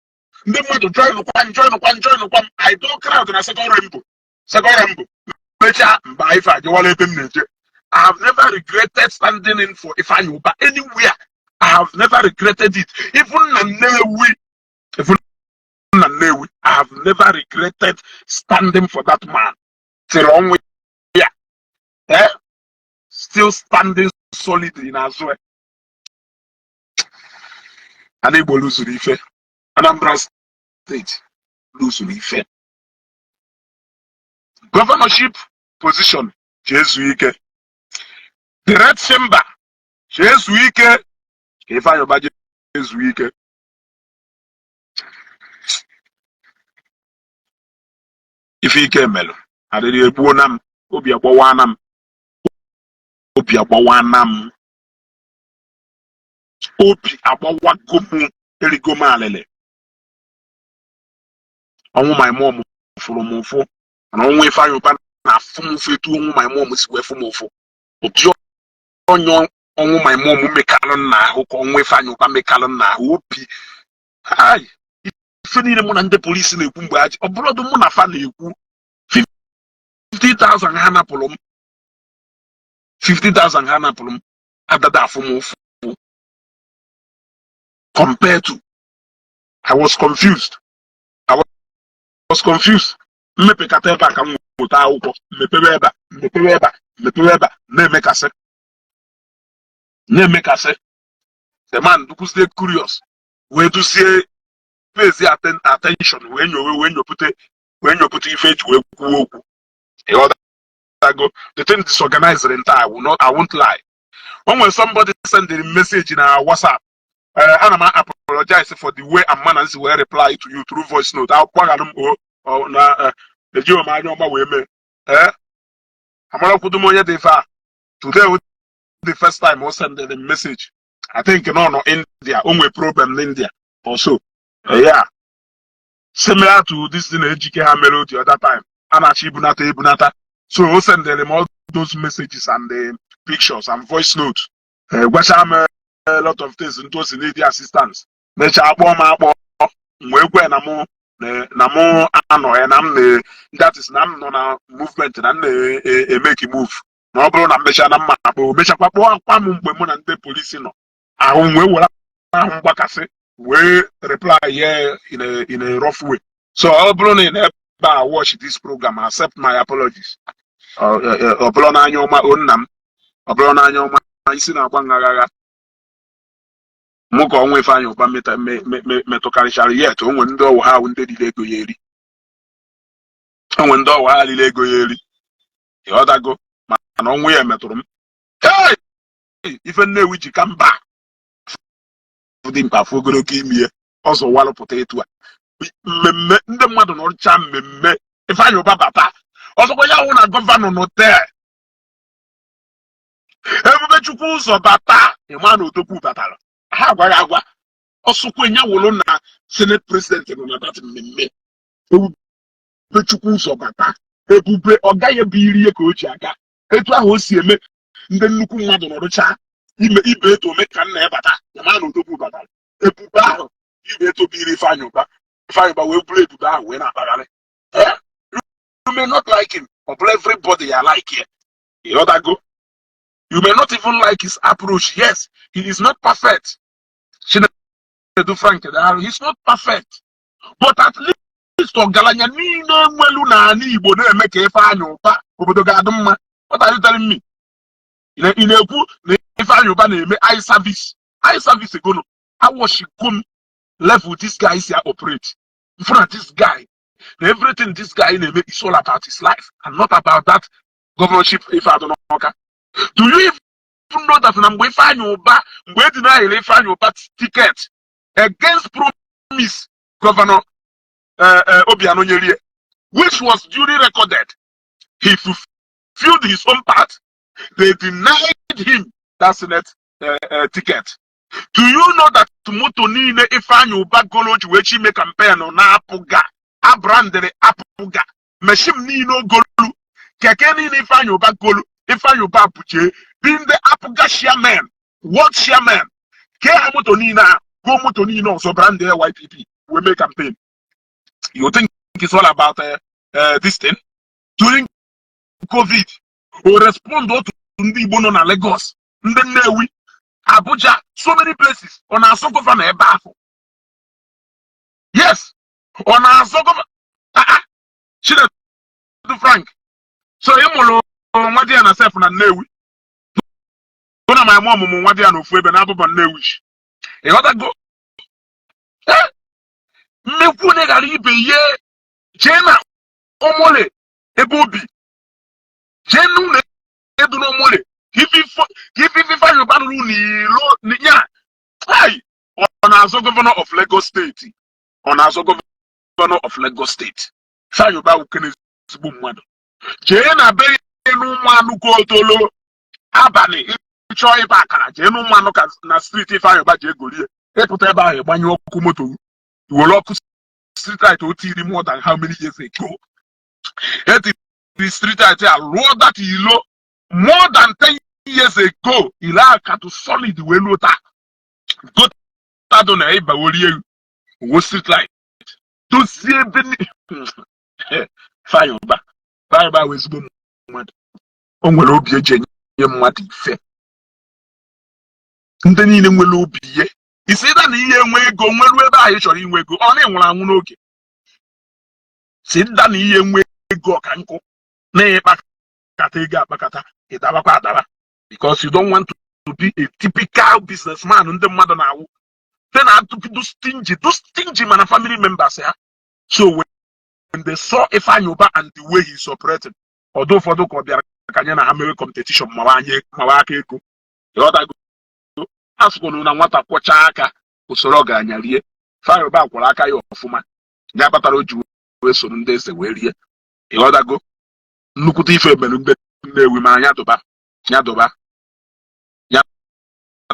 Ndị mmadụ join kwa m, join kwa m, join kwa m. I do crowd na Second Rainbow. Second Rainbow. Mechaa mba ife ajewala ebe m na-eje. I have never regretted standing in for Ifeanyi Uba anywhere. I have never regretted it. Even na Nnewi, even na Nnewi, I have never regretted standing for that man. Till ọnwụ ya. Eh? Still standing solidly n'azụ ya. Ana Igbo lụzuru ife. Anambra State lụzuru ife. Governorship position ji ike. The Red Chamber ji ezu ike ka Ifeanyi Uba ji ezu ike. Ife ike melụ adịrị egbuo na m, obi agbawana m, obi agbawana m, obi agbawago m, erigo m alịlị. Ọnwụ my mom fụrụ m ụfụ, mana ọnwụ Ifeanyi Uba na-afụ m ụfụ etu ọnwụ my mom si wee fụ m ụfụ. Ụdị onye ọnwụ my mom mekalụ m n'ahụ ka ọnwụ Ifeanyi Uba mekalụ m n'ahụ obi. Ai, ife niile mụ na ndị polisi na-ekwu mgbe aji ọ bụrụdụ mụ na fa na-ekwu 50,000 ha napụrụ m, 50,000 ha napụrụ m adada afụ m ụfụ compared to I was confused. I was confused. Mmepekata ebe a ka m nweta akwụkwọ, mmepewe ebe a, mmepewe ebe a, mmepewe ebe a, na-emekasị na-emekasị. The man dukwuzie curious, wee duzie pay attention, wee nyowe, wee nyopụta, wee nyopụta ife eji wee kwuo okwu. Ịghọtago? The thing disorganized entire. I will not, I won't lie. O nwere somebody sending message na WhatsApp. Ana m apologize for the way and manner wee reply to you through voice note. Agbaghalụ m o na ejighị m anya ọma wee mee. Ee, amarakwudo m onye dị ife a. Today was the first time o sended the message. I think no no India, o nwere problem na India also. Yeah, similar to this thing Ejike ha mere the other time, a na-achọ ibunata ebunata. So o sendere m all those messages and the pictures and voice notes, gwacha m a lot of things ntụ o si need assistance. Mechaa akpọọ m, akpọ m, wee kwe na mụ na mụ anọ ya, na m na that is na m nọ na movement, na m na-emeki move, na ọ bụrụ na m mechaa na mma akpọ. Mechakwa kpọọ akwa m mgbe mụ na ndị polisi nọ ahụ m wee were ahụ mgbakasị wee reply here in a rough way. So ọ bụrụ na ị na-ebe a watch this program, accept my apologies. Ọ bụrụ n'anya ọma o nna m, ọ bụrụ n'anya ọma, isi na-agba nghagagha mụ ka ọnwa Ifeanyị Ụba metụkarịchara. Yet o nwere ndị ọwụ ha awụ ndị riri ego ya eri, o nwere ndị ọwụ ha riri ego ya eri. Ịghọtago? Mana ọnwụ ya metụrụ m. Hey! Ife Nnewi ji ka mba dị mkpa afọ ogologo imi ya ọzọ walụpụta etu a mmemme ndị mmadụ nọrụcha mmemme Ifeanyị Ụba bata. Ọzọkwa ya wụ na governor nọ tee Ebubechukwu ụzọ bata, ịma na odogwu batara. Ha agwaghị agwa ọsụkwa ya wụrụ na senate president nọ na that mmemme. Ebubechukwu ụzọ bata, ebube ọ gaghị ebe iri ka o ji aga etu ahụ o si eme ndị nnukwu mmadụ nọrụcha ime ibe eto ome ka nna ya bata, ịma na odogwu batara. Ebube ahụ ibe eto bụ iri Ifeanyị Ụba, Ifeanyị Ụba wee bụrụ ebube ahụ wee na-akpagharị. You may not like him, ọ bụrụ everybody ya like ya. Ịghọtago? You may not even like his approach. Yes, he is not perfect. Chinedu Frank Daalụ, he's not perfect, but at least ọgaranya niile nwelu n'ala Igbo na-eme ka Ifeanyị Ụba, obodo ga-adị mma. What are you telling me? Ị na-ekwu na Ifeanyi Uba na-eme eye service, eye service gono awọchigo m level this guy si operate in front of this guy na everything this guy na-eme is all about his life and not about that governorship. Ife adụ n'Ọka, do you even know that na mgbe Ifeanyi Uba, mgbe e denied Ifeanyi Uba ticket against promise Governor Obiano nyerie, which was duly recorded, he fulfilled his own part, they denied him that Senate ticket. Do you know that moto niile Ifeanyi Uba golo ji wee chi ime campaign na APGA, abrandịrị APGA machine niile ogolu, keke niile Ifeanyi Uba golu, Ifeanyi Uba bụchie bi ndị APGA chairman, ward chairman, kee ha moto niile a, go moto niile ọzọ brand YPP wee mee campaign? You think it's all about this thing? During COVID, o respond otu ndị Igbo nọ na Lagos, ndị Nnewi, Abuja, so many places. Ọ na-asọ governor ebe ahụ? Yes, ọ na-azọ governor. Ah ah, Chinedu Frank, so ị mụrụ nwa di ya na sef na Nnewi gụ na ma ọmụmụ nwa di ya n'ofu ebe na abụba Nnewi. Ịghọtago? Mmekwu onye ghara ibe ihe. Jee na Omole ebe obi, jee n'ụlọ edu n'Omole ka ife Ifeanyi Uba rụrụ n'ilo nya. Ai, ọ na-azọ governor of Lagos State, ọ na-azọ governor of Lagos State. Ifeanyi Uba wukene ezigbo mmadụ. Jee na be ya n'ụmụ otolo abalị, ịchọọ ịba akara, jee n'ụmụ anụ ka na street Ifeanyi Uba jee gorie. Ịpụta ebe ahụ, ịgbanyụ ọkụ moto, iwere ọkụ street light o tiri more than how many years ago. Etiri street light a rụọ that ilo more than 10 years ago. Ile a ka tụ solid wee luo taa. Gotado na ịbawori egwu owo street light dozie ebe Ifeanyi Uba, Ifeanyi Uba wee ezigbo mmadụ. O nwere obi eji enye mmadụ ife. Ndị niile nwere obi ihe isi ịda na ihe enwe ego nweru ebe ahụ ị chọrọ inwe ego, ọ na-enwere anwụ n'oge si nda na ihe nwe ego ọka nkụ na ịkpakata ego akpakata, ịdabakwa adaba, because you don't want to be a typical businessman ndị mmadụ na-awụ te na do stingy, do stingy mana family members ya. So when they saw Ifeanyi Uba and the way he's operating, ọdụ ụfọdụ ka ọ bịara ka anyị na ha mewe competition mawa anyị mawa aka ego. Ịghọtago? A sịkwanụ na nwata kwọchaa aka, usoro ọgaranya rie. Ifeanyi Uba kwọrọ aka ya ọfụma, ya kpatara o ji wee soro ndị eze wee rie. Ịghọtago? Nnukwute ife mere ndị Nnewi, ma ya dụba, ya dụba, ya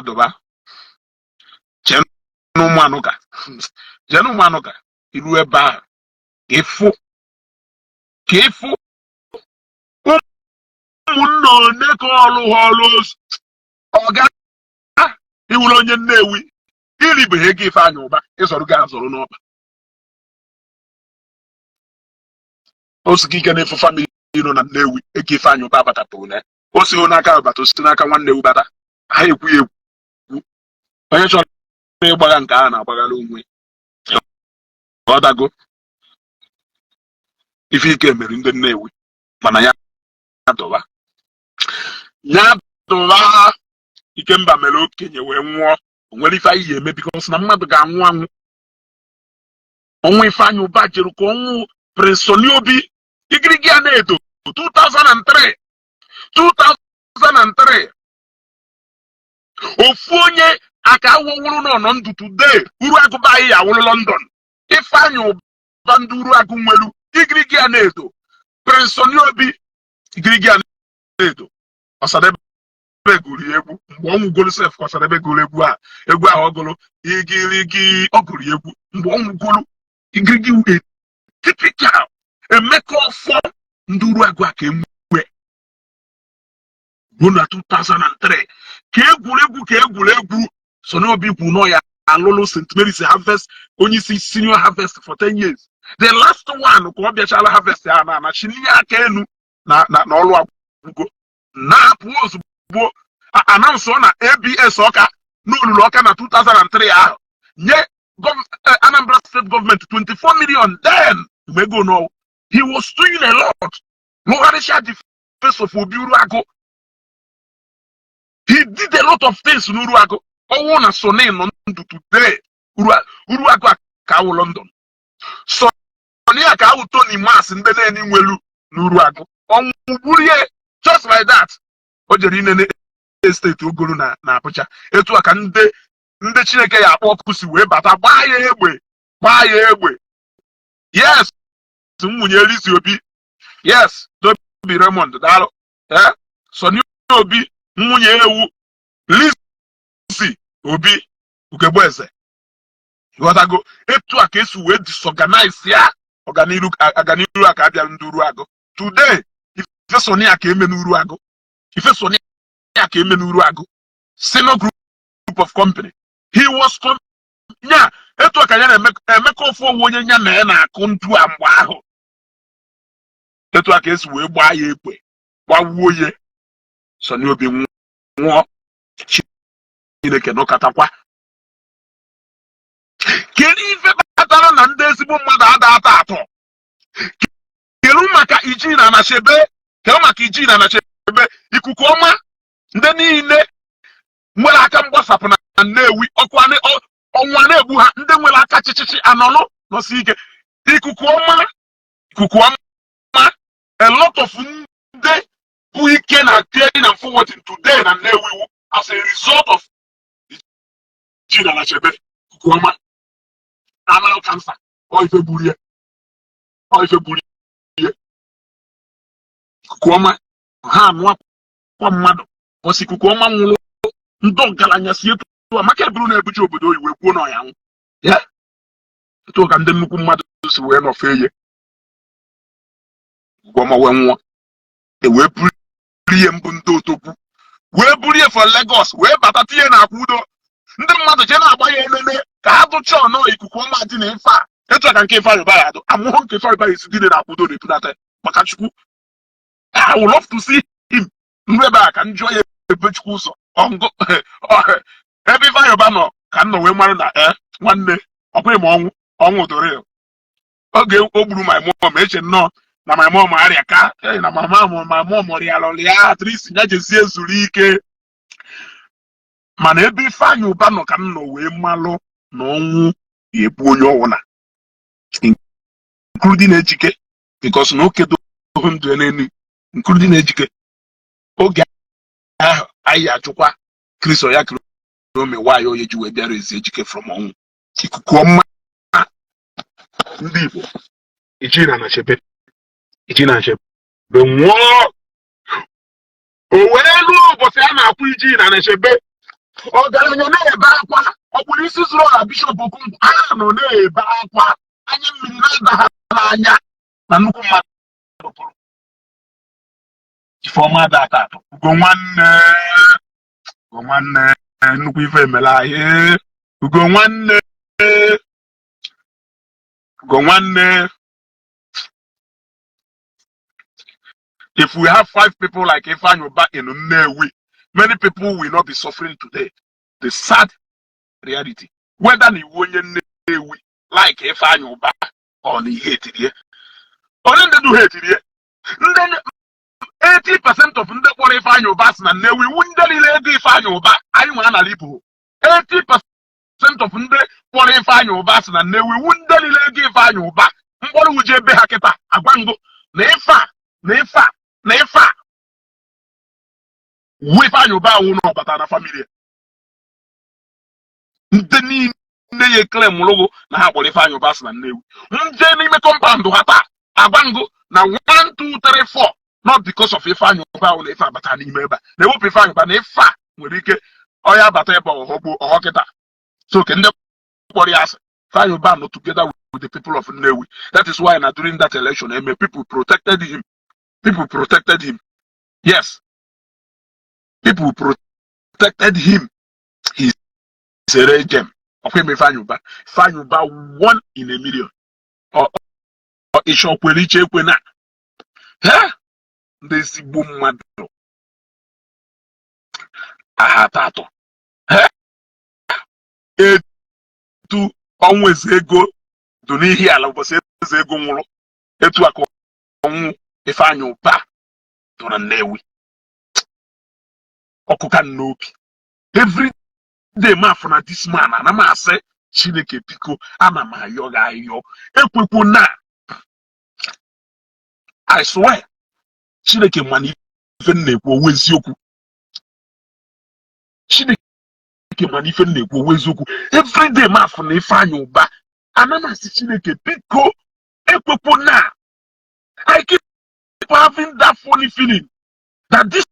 dụba. Jee n'ụmụ anụka, jee n'ụmụ anụka, iru ebe ahụ ka ịfụ, ka ịfụ ụmụnna one ka ọlụ ha ọlụ ọga. Iwuru onye Nnewi, iribeghị ego Ifeanyi Uba, ịzọrọ gị azọrọ n'ọkpa o ike na-efu family nọ na Nnewi. Ego Ifeanyi Uba batapụrụ na o si n'aka bata, o si n'aka nwanne ewu bata. Ha ekwu ya ekwu, onye chọrọ ịgbagha nke ahụ na-agbaghara onwe. Ọ dago ife ike mere ndị Nnewi, mana ya dọba, ya dọba. Ikemba mere okenye wee nwụọ. O nwere ife anyị ga-eme, because na mmadụ ga-anwụ anwụ. Ọnwụ Ifeanyi Uba jere ka ọnwụ Prince Sonny Obi igirigi a na-edo 2003, 2003. Ofu onye aka awụwụrụ nọ ndụ today, uru agụba anyị ya awụrụ London. Ifeanyi Uba, ndị uru agụ nwelu igirigi a na-edo, Prince Sonny Obi igirigi a na-edo. Ọsadebe gụrụ egwu mgbe ọ nwụgolu sef, ka Ọsadebe gụrụ egwu a, egwu ahụ ọ gụrụ igirigi, ọ gụrụ egwu mgbe ọ nwụgolu. Igirigi a typical Emeka Ọfọ ndị uru agụ a ka enwe ruo na 2003 ka egwuregwu, ka egwuregwu. Sonny Obi kwu nọ ya alụlụ St. Mary's Harvest, onye isi senior harvest for 10 years. The last one ka ọ bịachala harvest ya na na chilie aka elu na na na ọlụ agwụgo na-apụ ozugbo. Announce na ABS Ọka n'olulu Ọka na 2003 ahụ, nye Anambra State Government 24 million then. Mgbe ego no, he was doing a lot, lụgharịcha the face of Obi Uruagụ. He did a lot of things n'Uruagụ. Ọnwụ na Sọnị nọ ndụ today, Uruagụ a ka awụ London. Sọnị a ka awụ Tony Mas ndị na-eni nwelu n'Uruagụ. Ọnwụ gburie just like that. O jere inene estate ogolu na Abuja. Etu a ka ndị Chineke ya akpọ ọkụ si wee bata gbaa ya egbe, gbaa ya egbe. Yes, nwunye Lizzy Obi. Yes, Tobi Raymond, daalụ. Eh, Sọnị Obi, nwunye ewu Lizzy Obi Ugegbeeze. Ghọtago etu a ka esi wee disorganize ya ọganiru, aganiru a ka abịa ndị Uruagụ today. Ife Sọnị a ka eme n'Uruagụ, ife Sọnị a ka eme n'Uruagụ, Sino Group of Company. He was nya etu a ka ya na Emeka ofu owu onye ya na ya na-akụ ntu a mgbe ahụ. Etu a ka esi wee gbaa ya egbe, gbawuo ya. Sọnị Obi nwụọ. Chineke nọkatakwa. Kedu ife kpatara na ndị ezigbo mmadụ ada atọ atọ? Kedu maka iji na anachebe? Kedu maka iji na anachebe ikuku ọma? Ndị niile nwere aka mgbasapụ na Nnewi, ọkụ ọnwa na-egbu ha. Ndị nwere aka chichichi anọlụ nọsi ike. Ikuku ọma, ikuku ọma, a lot of ndị bụ ike na clearing and forwarding today na Nnewi as a result of iji na anachebe ikuku ọma. Anal cancer ọ ife gburu ya, ọ ife gburu ya. Ikuku ọma ha anụ akwụkwọ mmadụ bọsị ikuku ọma nwụrụ, ndị ọgaranya si etu a maka eburu na-ebuchi obodo oyibo kwuo na ọya nwụ ya. Etu ka ndị nnukwu mmadụ si wee nọfee ye ikuku ọma wee nwụọ, e wee buru ihe mbụ ndị otokwu wee buru ihe for Lagos wee bata tinye na akwa udo. Ndị mmadụ jee na-agba ya elele ka ha dụcha ọnọ ikuku ọma dị na ife a. Etu a ka nke Ifeanyị Ụba ya adụ amụhụ nke Ifeanyị Ụba ya esi dị na akwa udo na-ebunata maka Chukwu. I would love to see him nru ebe a ka m jụọ ya ebe Chukwu ụzọ ọngụ ebe Ifeanyị Ụba nọ ka m nọ wee mara na ee, nwanne, ọkwa ma ọnwụ ọnwụ doro ya. Oge o gburu my mom, eche nnọọ na my mom arịa ka na mama m, my mom rịara ya, at least ya jezie zuru ike. Mana ebe Ifeanyị Ụba nọ ka m nọ wee malụ na ọnwụ ga-egbu onye ọwụna, including Ejike, because na oke doghị ndụ ya n'elu, including Ejike. Oge ahụ anyị achụkwa Chris ya ome nwaanyị onye ji wee bịara ezi Ejike from ọnwụ. Ikuku ọma ndị Igbo iji na anachebe, iji na anachebe nwụọ. O wee ruo ụbọchị a na-akwụ iji na anachebe, ọgaranya na-ebe akwa. Ọ kpụrụ isi zụrụ ọha Bishọp Okonkwo ha nọ na-ebe akwa, anya mmiri na-ada ha n'anya na nnukwu mmadụ pụrụ. Ifeọma ada atọ atọ. Ugo nwanne, ugo nwanne, nnukwu ife emela anyị. Ugo nwanne, ugo nwanne. If we have five people like Ifeanyi Uba in Nnewi, many people will not be suffering today. The sad reality, whether na iwu onye Nnewi like Ifeanyi Uba or na ihe etirie onye ndị du ha etirie, ndị 80% of ndị kpọrọ Ifeanyi Uba si na Nnewi wu ndị niile ego Ifeanyi Uba anyị nwere n'ala Igbo. 80% of ndị kpọrọ Ifeanyi Uba si na Nnewi wu ndị niile ego Ifeanyi Uba mkpọrọ wuje ebe ha kịta. Agwa ngụ na ife a na ife a na ife a wu Ifeanyi Uba awụ na ọbata na family ndị niile ya ekele mụrụgụ na ha kpọrọ Ifeanyi Uba si na Nnewi. Nje n'ime compound ha taa, agwa ngụ na 1 2 3 4, not because of Ifeanyi Uba awụ na ife abata n'ime ebe a na-ewepụ Ifeanyi Uba na ife a nwere ike ọya abata ebe ọghọgbuo ọghọ kịta. So ke ndị kpọrọ ya asị, Ifeanyi Uba nọ together with the people of Nnewi. That is why na during that election eme, people protected him, people protected him. Yes, people protected him. He is a rare gem. Ọkwa eme Ifeanyi Uba, Ifeanyi Uba one in a million. Ịchọ kwere, iche ekwe na ha ndị ezigbo mmadụ aha atọ atọ. Etu ọnwụ eze ego dị n'ihi ala ụbọchị eze ego nwụrụ, etu a ka ọnwụ Ifeanyi Uba dụrụ Nnewi. Ọkụka n'obi every day m afụ na this man, ana m asị, Chineke biko, ana m ayọ gị ayọ, ekwekwo na I swear, Chineke mana ife m na-ekwu owu eziokwu. Chineke mana ife m na-ekwu owu eziokwu. Every day m afụ na Ifeanyi Ụba, ana m asị, Chineke biko, ekwekwo na I keep having that funny feeling that this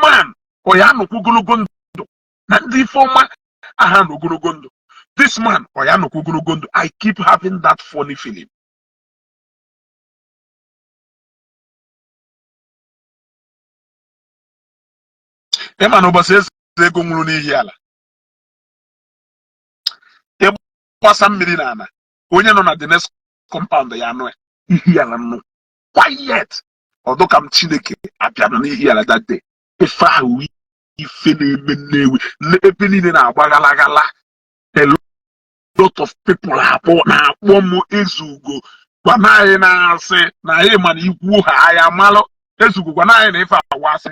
man ọ ya anọkwa ogologo ndụ na ndị ife ọma aha na ogologo ndụ. This man ọ ya anọkwa ogologo ndụ. I keep having that funny feeling. Ịma na ụbọchị eze ego nwụrụ n'Ihiala, ịgbasa mmiri na ana, onye nọ na the next compound ya anụ ya. Ihiala nụ quiet, ọdụ ka m Chineke abịara n'Ihiala that day. Ife ahụ, ife na-eme Nnewi, ebe niile na-agba ghalaghala. A lot of people akpọ na-akpọ m, "Ezugo, gwana anyị na-asị na anyị mana ikwu ha anyị amalụ. Ezugo, gwana anyị na ife awa asị."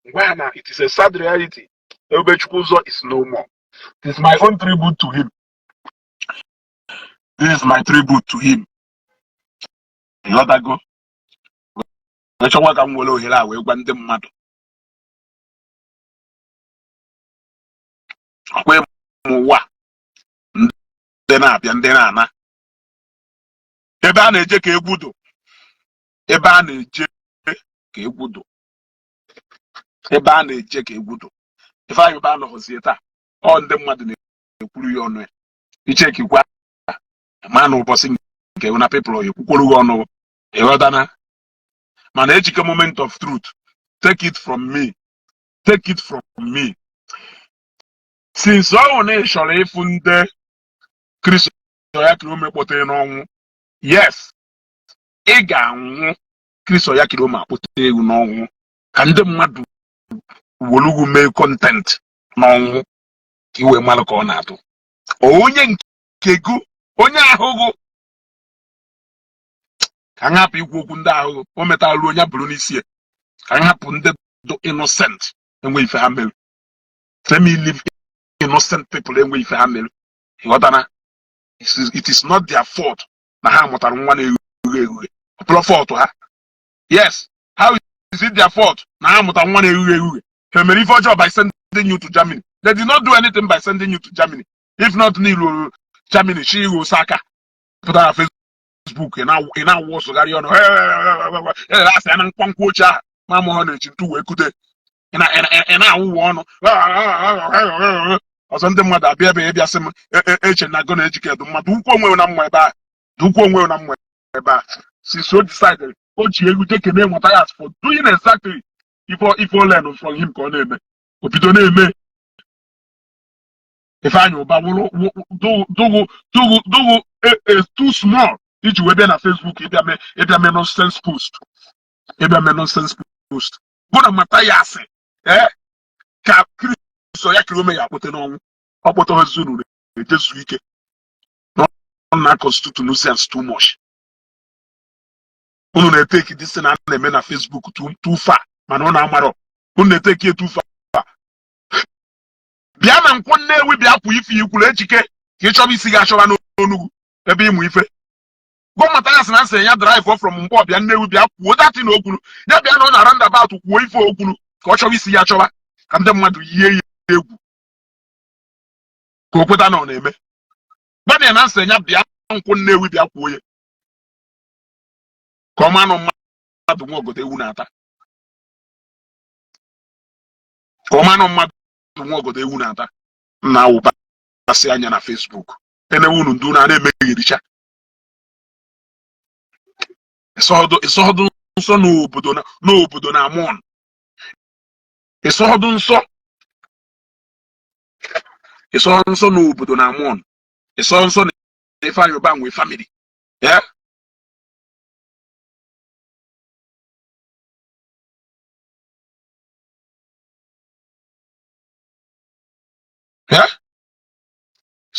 Ngwa na it is a sad reality. Ebubechukwu Ụzọ is no more. It is my own tribute to him. This is my tribute to him. Ịghọtago? Wee chọkwa ka m were ohere a wee gwa ndị mmadụ, ọkwa ịmụ ụwa, ndị na-abịa, ndị na-ana, ebe a na-eje ka egwu dụ, ebe a na-eje ka egwu dụ, ebe a na-eje ka egwu dụ. Ifeanyi Ụba anọghịzie taa, ọ ndị mmadụ na-ekwuru ya ọnụ ya. Ichekikwa ma na ụbọchị nke na people ekwukwuru gị ọnụ, ịghọtana? Mana Ejike, moment of truth, take it from me, take it from me, since ọ na ị chọrọ ịfụ ndị Chris Oyakhilome kpọtere n'ọnwụ, yes, ị ga-anwụ. Chris Oyakhilome akpọte ewu n'ọnwụ ka ndị mmadụ wolugwu mee content n'ọnwụ, ka iwee malụ ka ọ na-atụ onye nke gụ onye ahụhụ. Ka m hapụ ikwu okwu ndị ahụhụ o metara onye bụrụ n'isi ya. Ka m hapụ ndị dụ innocent enwe ife ha mere. Let me leave innocent people enwe ife ha mere. Ịghọtana? It is not their fault na ha mụtara nwa na-egughe egughe. Ọ bụrụ fault ha. Yes, how is it their fault na ha mụtara nwa na-egughe egughe? Ha mere ife ọjọọ by sending you to Germany? They did not do anything by sending you to Germany. If not n'ilu Germany chi ihu Osaka pụtara Facebook, ị na-awụ ọsụgharị ọnụ, asị ya na nkwankwa oche ahụ ma mụ ha na-eji ntụ wee kute, ị na-awụwa ọnụ ọzọ. Ndị mmadụ abịa ebe ịbịa sị m eche na go na Ejike dị mma. Dukwu onwe na mma ebe a, dukwu onwe na mma ebe a. Since o decided o ji egwu je kene Matthias for doing exactly ife o learn from him ka ọ na-eme, o bido na-eme. Ifeanyi Ụba wụrụ dụgụ dụgụ dụgụ too small iji wee bịa na Facebook ịbịa mee nonsense post, ịbịa mee nonsense post bụ na Matthias ee ka Chris Oyakhilome ya akpọte n'ọnwụ. Ọ kpọtaghazi unu ejezu ike na constitute nuisance too much. Unu na-eteki this thing a na-eme na Facebook too far, mana unu amarọ unu na-eteki too far. Bịa na Nkwọ Nnewi, bịa kwụ ife ikwuru Ejike ka ị chọba isi gị achọba n'Onugwu ebe ịmụ ife go. Matthias na nsị ya drive from Mkpọ bịa Nnewi, bịa kwuo that thing o kwuru. Ya bịa na ọ na roundabout kwuo ife o kwuru ka ọ chọba isi ya chọba, ka ndị mmadụ yie ya egwu ka o kweta na ọ na-eme. Gwa ya na nsị ya bịa Nkwọ Nnewi, bịa kwuo ya ka ọ ma nụ mmadụ nwa ogodo ewu na-ata, ka ọ ma nụ mmadụ nwa ogodo ewu na-ata. Nna awụbasị anya na Facebook enewe unu ndị unu a na-emeghericha ịsọdụ nsọ n'obodo n'obodo na amụọn ịsọdụ nsọ, ịsọ nsọ n'obodo na amụọn ịsọ nsọ na Ifeanyi Ụba nwe family ya.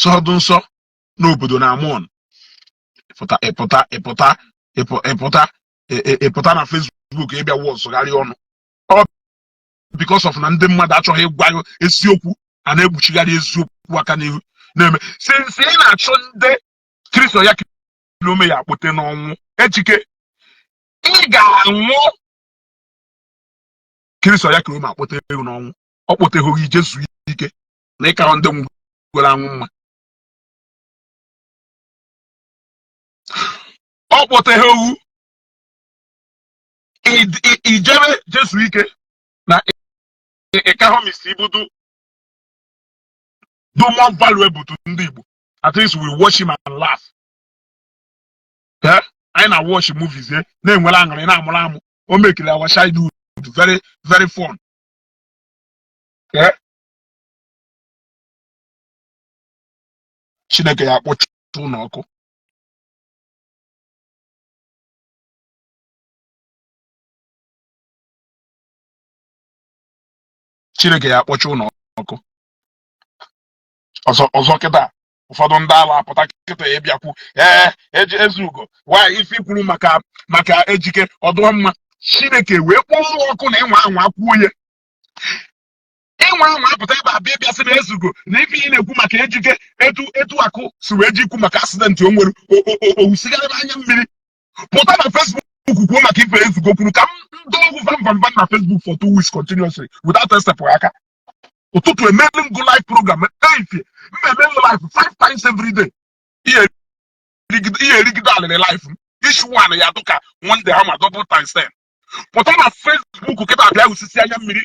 Sọdụ nsọ n'obodo na amụọn ịpụta ịpụta ịpụta ịpụta ịpụta na Facebook ịbịa wọsụgharị ọnụ. Ọ Because of na ndị mmadụ achọghị ịgwa ya eziokwu, a na-ekpuchigharị eziokwu aka n'ihu na-eme. Since ị na-achọ ndị Chris Oyakhilome ya akpụte n'ọnwụ, Ejike, ị ga-anwụ. Chris Oyakhilome akpụte ego n'ọnwụ, ọ kpụteghị ije zuo ike na ịkara ndị nwụgoro anwụ mma. Ọ kpọteghị owu ijebe jesu ike na ịkahọ Mr. Ibu do more valuable to ndị Igbo. At least we watch him and laugh. Eh, anyị na watch movies, eh, na-enwere aṅụrị, na-amụrụ amụ. O mekiri our childhood very very fun. Eh, Chineke ya akpọchu ụnụ ọkụ. Chineke ya akpọcha ụnụ ọkụ. Ọzọ ọzọ, kịta ụfọdụ ndị ala apụta kịta ịbịakwu, ee, eji Ezeugo nwaanyị ife ikwuru maka Ejike ọdụọ mma. Chineke wee kpọọ ụlọ ọkụ na ịnwa anwa kwuo ya, ịnwa anwa apụta ebe a bịa bịa sị na Ezeugo na ife ị na-ekwu maka Ejike, etu akụ si wee ji ikwu maka accident o nwere, owusigharị anya mmiri. Pụta na Facebook kwuo maka ife Ezeugo kwuru, ka m ndị ọgwụ vam vam vam na Facebook for 2 weeks continuously without esepụ aka. Ụtụtụ emelu ngụ live program, ehihie mmemme live five times every day. Ihe erigide alịrị live m each one ya dụka one day ama double times 10. Pụta na Facebook kịta bịa osisi anya mmiri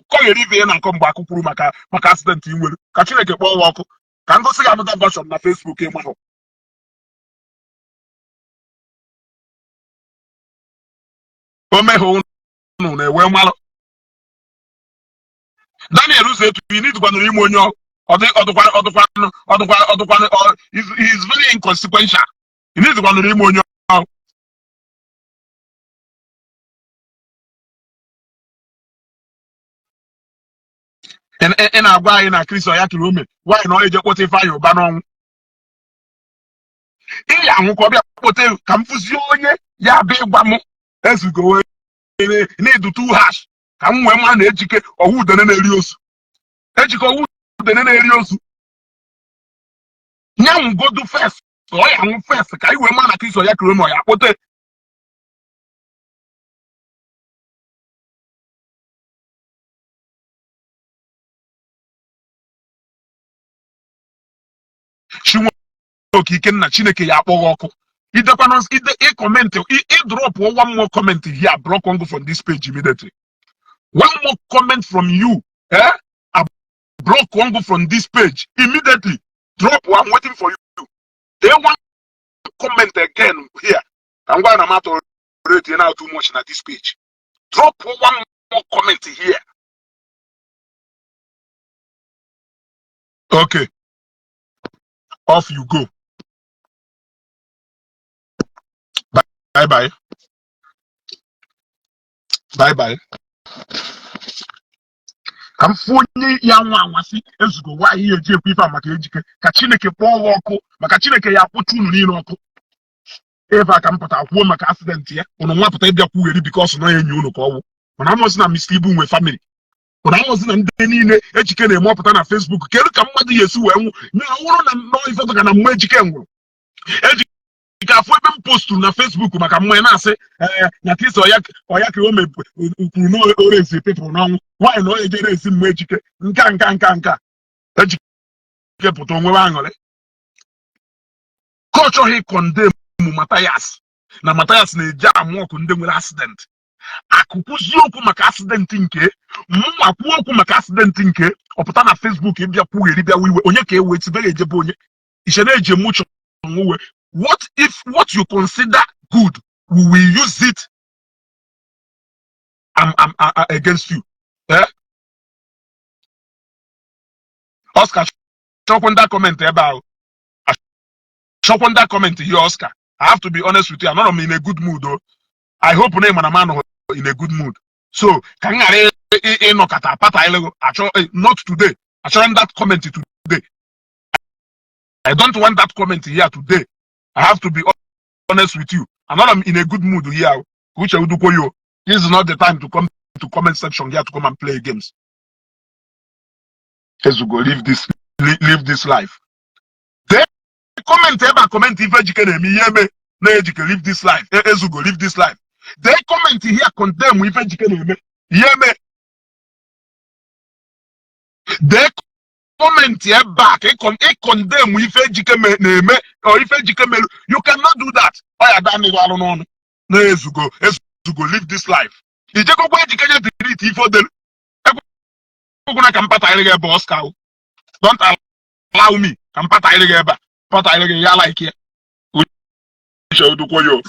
kọghere ibe ya na nkọ mgbe akụ kwuru maka accident ị nwere, ka Chineke kpọọ ya ọkụ, ka m gosi gị another version na Facebook ịmahụ. O meghe ụnụ na-ewe mmalụ Daniel ụzọ etu ị nidikwanụrụ ime onye ọdụkwa ọdụkwa ọdụkwa ọdụkwa. He is very inconsequential. Ị nidikwanụrụ ime onye ọ ị na-agwa anyị na Chris Oyakhilome nwaanyị na ọ eje kpọta Ifeanyị Ụba n'ọnwụ. Ị ya anwụ ka ọ bịa kpọta, ka m fụzie onye ya bịa ịgwa m Ezeugo na-edu too harsh, ka m wee mara na Ejike ọwụ udene na-eri ozu. Ejike ọwụ udene na-eri ozu. Ya nwụgodu first, ka ọ ya nwụ first, ka anyị wee mara na Chris Oyakhilome ọ ya kpọte. Chinwoke Ikenna, Chineke ya akpọghị ọkụ. Idekwana ide ị comment, ị drop one more comment here, block one go from this page immediately. One more comment from you, eh, I block one go from this page immediately. Drop one, I'm waiting for you. They one comment again here, ka m gwa na m tolerate now too much na this page. Drop one more comment here. Okay, off you go. Bye bye, bye bye. Ka m fụ onye ya nwa anwasị Ezeugo nwaanyị ya eji ekwu ife a maka Ejike, ka Chineke kpọọ ya ọkụ, maka Chineke ya akwụcha unu niile ọkụ. Ebe a ka m pụta kwuo maka accident ya, unu nwapụta ịbịa kwugheri because na enyi unu ka ọ wụ. Mana amụsị na Mr. Ibu nwe family, mana amụsị na ndị niile Ejike na-eme ọpụta na Facebook. Kedu ka mmadụ ya esi wee nwụ na ọwụrụ na nnọọ ife ka na mma Ejike nwụrụ? Ejike afụ ebe m posturu na Facebook maka mmanya na-asị, ee, na Chris Oyakhilome kwuru na orezi people n'ọnwụ nwaanyị na ọ ejere esi mma Ejike nka nka nka nka. Ejike pụta onwewe aṅụrị ka ọ chọghị condemn Mathias na Mathias na-eji amụ ọkụ ndị nwere accident akụkwụzi okwu maka accident nke mụnwa kwuo okwu maka accident nke ọpụta na Facebook ịbịa kwugheri bịa iwe onye ka ewe tibe ejebe onye iche na-eji emucho onwe. What if what you consider good, we will use it against you, eh? Oscar, chọkwa ndị comment ebe ahụ, chọkwa ndị comment here. Oscar, I have to be honest with you, anọrọ m in a good mood o. I hope na ị mara m anọghị in a good mood, so ka m ghara ịnọkọta pata ịlego achọ. Not today. Achọrọ m that comment today. I don't want that comment here today. I have to be honest with you, anọrọ m in a good mood here. Uche udukwo yo, this is not the time to come. to comment section here to come and play games. Ezugo, leave this, leave this life. Dee comment ebe a, comment ife Ejike na-eme ihe eme na Ejike leave this life. Ezugo, leave this life. Dee comment here, condemn ife Ejike na-eme ihe eme. Dee comment ebe a ka ị condemn ife Ejike na-eme or ife Ejike meru. You cannot do that. Ọ ya da nịghị alụ n'ọnụ na Ezugo, Ezugo, leave this life. Ijekọkwa Ejike nye delete ife odelu. Ekwekwana ka mpata gị ebe Oscar o. Don't allow me ka mpata gị ebe a, mpata gị ya like ya. Uche odukwo yo.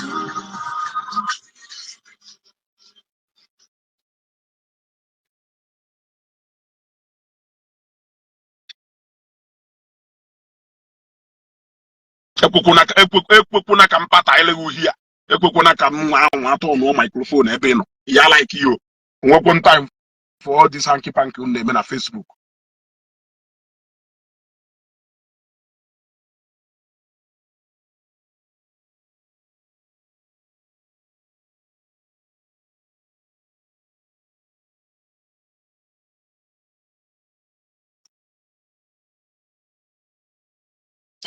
Ekwekwana ka mpata gị uhie ya. Ekwekwana ka m nwa anwa atọ nụọ microphone ebe ị nọ ya like yo. Nwekwo time for all this hanky panky unu na-eme na Facebook.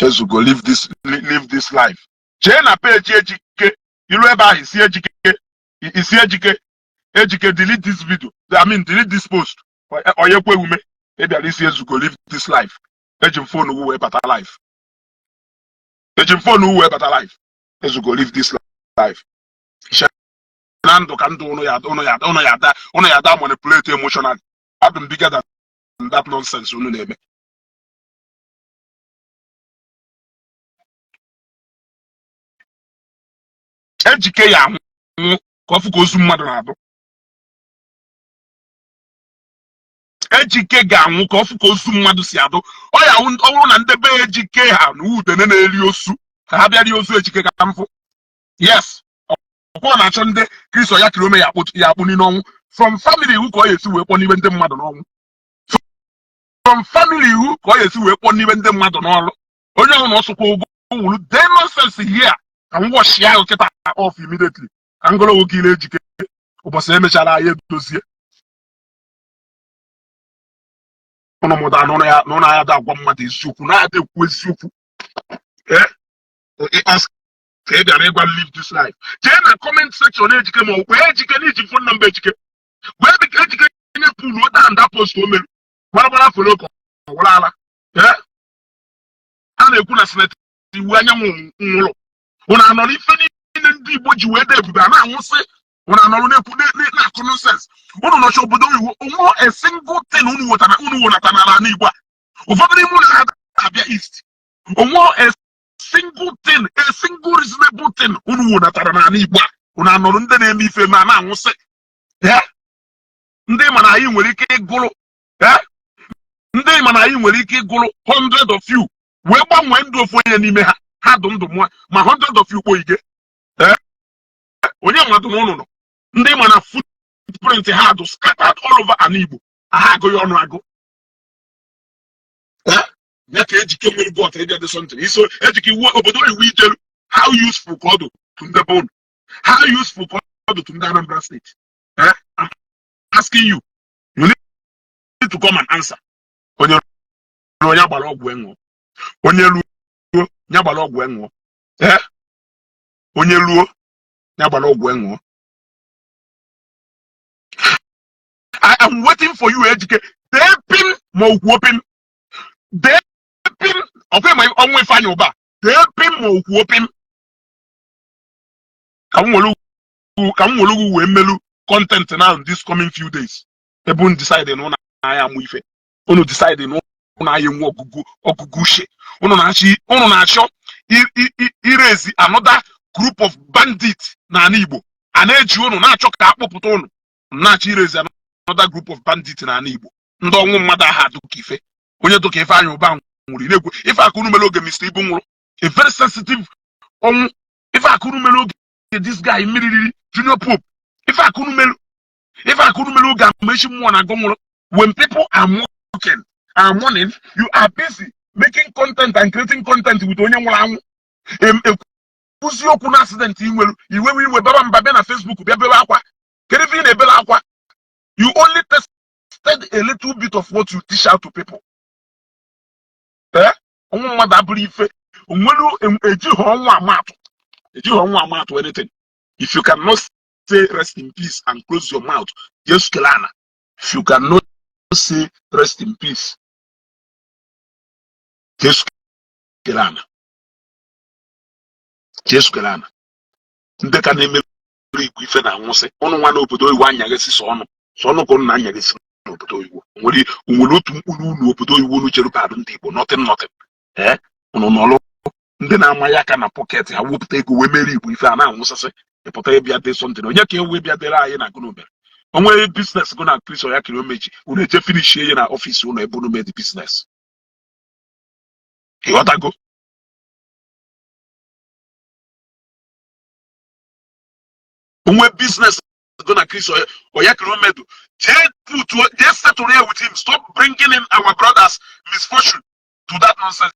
Ezugo, leave this, leave this life. Jee na page Ejike, ilu ebe ahụ isi Ejike, isi Ejike, Ejike delete this video, I mean delete this post. Onye kwe ume ị bịara isi Ezugo leave this life. Eji m phone wee bata life, eji m phone wee bata life. Ezugo, leave this life. Na ndụ ka ndụ ụnụ ya, ụnụ ya, ụnụ ya da, ụnụ ya da manipulate emotionally. Adụ m bigger than that nonsense unu na-eme. Ejike ya anwụ ka ọ fụ ka ozu mmadụ na-adụ. Ejike ga-anwụ ka ọ fụ ka ozu mmadụ si adụ. Ọ ya ọ bụrụ na ndị be Ejike ha na udene na-eri osu ka ha bịa rie ozu Ejike ka m fụ. Yes, ọkwọ na-achọ ndị Kristo ya kiri ome ya akpụ n'ọnwụ. From family iwu ka ọ ya esi wee kpọ n'ime ndị mmadụ n'ọnwụ. From family iwu ka ọ ya esi wee kpọ n'ime ndị mmadụ n'ọrụ. Onye ahụ na ọsụkwa ụgwọ wuru dee nonsense here ka m wash ahụ kịta off immediately, ka m goro nwoke ile Ejike ụbọchị emechara anyị edozie. Ụnụ mụta n'ụlọ ya n'ụlọ ya da agwa mmadụ eziokwu na-ada ekwu eziokwu. Ka ị bịara ịgwa live this life, jee na comment section Ejike ma ọ bụ Ejike na iji phone number Ejike wee bika Ejike nye pull down that post o mere gbara gbara follow ka ọ wụrụ ala. A na-ekwu na Senator Iwuanyanwu nwụrụ, ụnụ anọrọ ife niile ndị Igbo ji wee dee ebube a na-anwụsị. Ụnụ anọrọ na-ekwu na-akụ nonsense. Ụnụ nọchi obodo oyibo, onwe a single thing unu wetara, unu wenata n'ala Igbo a. Ụfọdụ n'ime unu na-abịa East, onwe a single thing, a single reasonable thing unu wenatara n'ala Igbo a. Unu anọrọ ndị na-eme ife ma na-anwụsị. Ndị mana anyị nwere ike ịgụrụ, ndị mana anyị nwere ike ịgụrụ 100 of you wee gbanwee ndụ ofu onye n'ime ha, ha dụ ndụ mụọ ma 100 of you kpo ike. Onye mmadụ n'ụlọ nọ, ndị mana footprint ha dụ scattered all over ala Igbo, ha agụghị ọnụ agụ ya ka Ejike nwere gut ịbịa dị something iso Ejike iwu obodo iwu ijelu. How useful ka ọ dụ to ndị be unu? How useful ka ọ dụ to ndị Anambra State? I'm asking you, you need to come and answer. Onye ruo ya gbara ọgwụ ṅụọ, onye ruo ya gbara ọgwụ ṅụọ, onye ruo ya gbara ọgwụ ṅụọ. I am waiting for you, Ejike. Dee pim ma okwuo pim. Dee pim ọkwa ma ọnwụ Ifeanyị Ụba. Dee pim ma okwuo pim. Ka m were ugwu wee melu content now this coming few days. Ebe unu decide na ụnụ anya amụ ife. Unu decide na ụnụ anya enwe ọgụgụ ọgụgụ uche. Unu na-achọ iraise another group of bandits n'ala Igbo. A na-eji unu na-achọ ka akpọpụta unu na-achọ iraise another group of bandits n'ala Igbo. Ndị ọnwụ mmadụ aha dụka ife onye dụka Ifeanyị Ụba nwụrụ na-ekwu ife aka unu mere oge Mr. Ibu nwụrụ, a very sensitive ọnwụ. Ife aka unu mere oge this guy mmiri riri Junior Pope. Ife aka unu mere, ife aka unu mere oge Amaechi Muonagor nwụrụ. When people are mocking are mourning, you are busy making content and creating content with onye nwụrụ anwụ. Ekwuzi okwu na accident ị nwere iwewe iwe baba mba bịa na Facebook bịa bebe akwa. Kedu ife ị na-ebele akwa? You only tested a little bit of what you teach out to people. Eh, ọnwụ mmadụ abụrụ ife onwere ejighị ọnwụ amatụ, ejighị ọnwụ amatụ anything. If you cannot say rest in peace and close your mouth, just kelana. If you cannot say rest in peace, just kelana, just kelana. Ndị ka na-emere igwe ife na-anwụsị ụnụ nwa n'obodo oyibo anyaghịsị sọ ọnụ sọ ọnụ ka ụnụ na-anyaghịsị n'obodo oyibo. Nwere nwere otu mkpụrụ unu obodo oyibo unu chere badụ ndị Igbo, nothing, nothing. Ee, ụnụ nọlụ ndị na-amaghị aka na pocket ha wepụta ego wee mere igbo ife a na-anwụsịsị. Ịpụta ịbịa dị something, onye ka ewe bịa dere anyị na gụnụ mere onwe business gụ na Chris Oyakhilome omeji unu eje finish ya na office unu ebe unu made business. Ịghọtago? Onwe business go na Chris Oyakhilome medu, jee put, jee settle here with him. Stop bringing in our brothers misfortune to that nonsense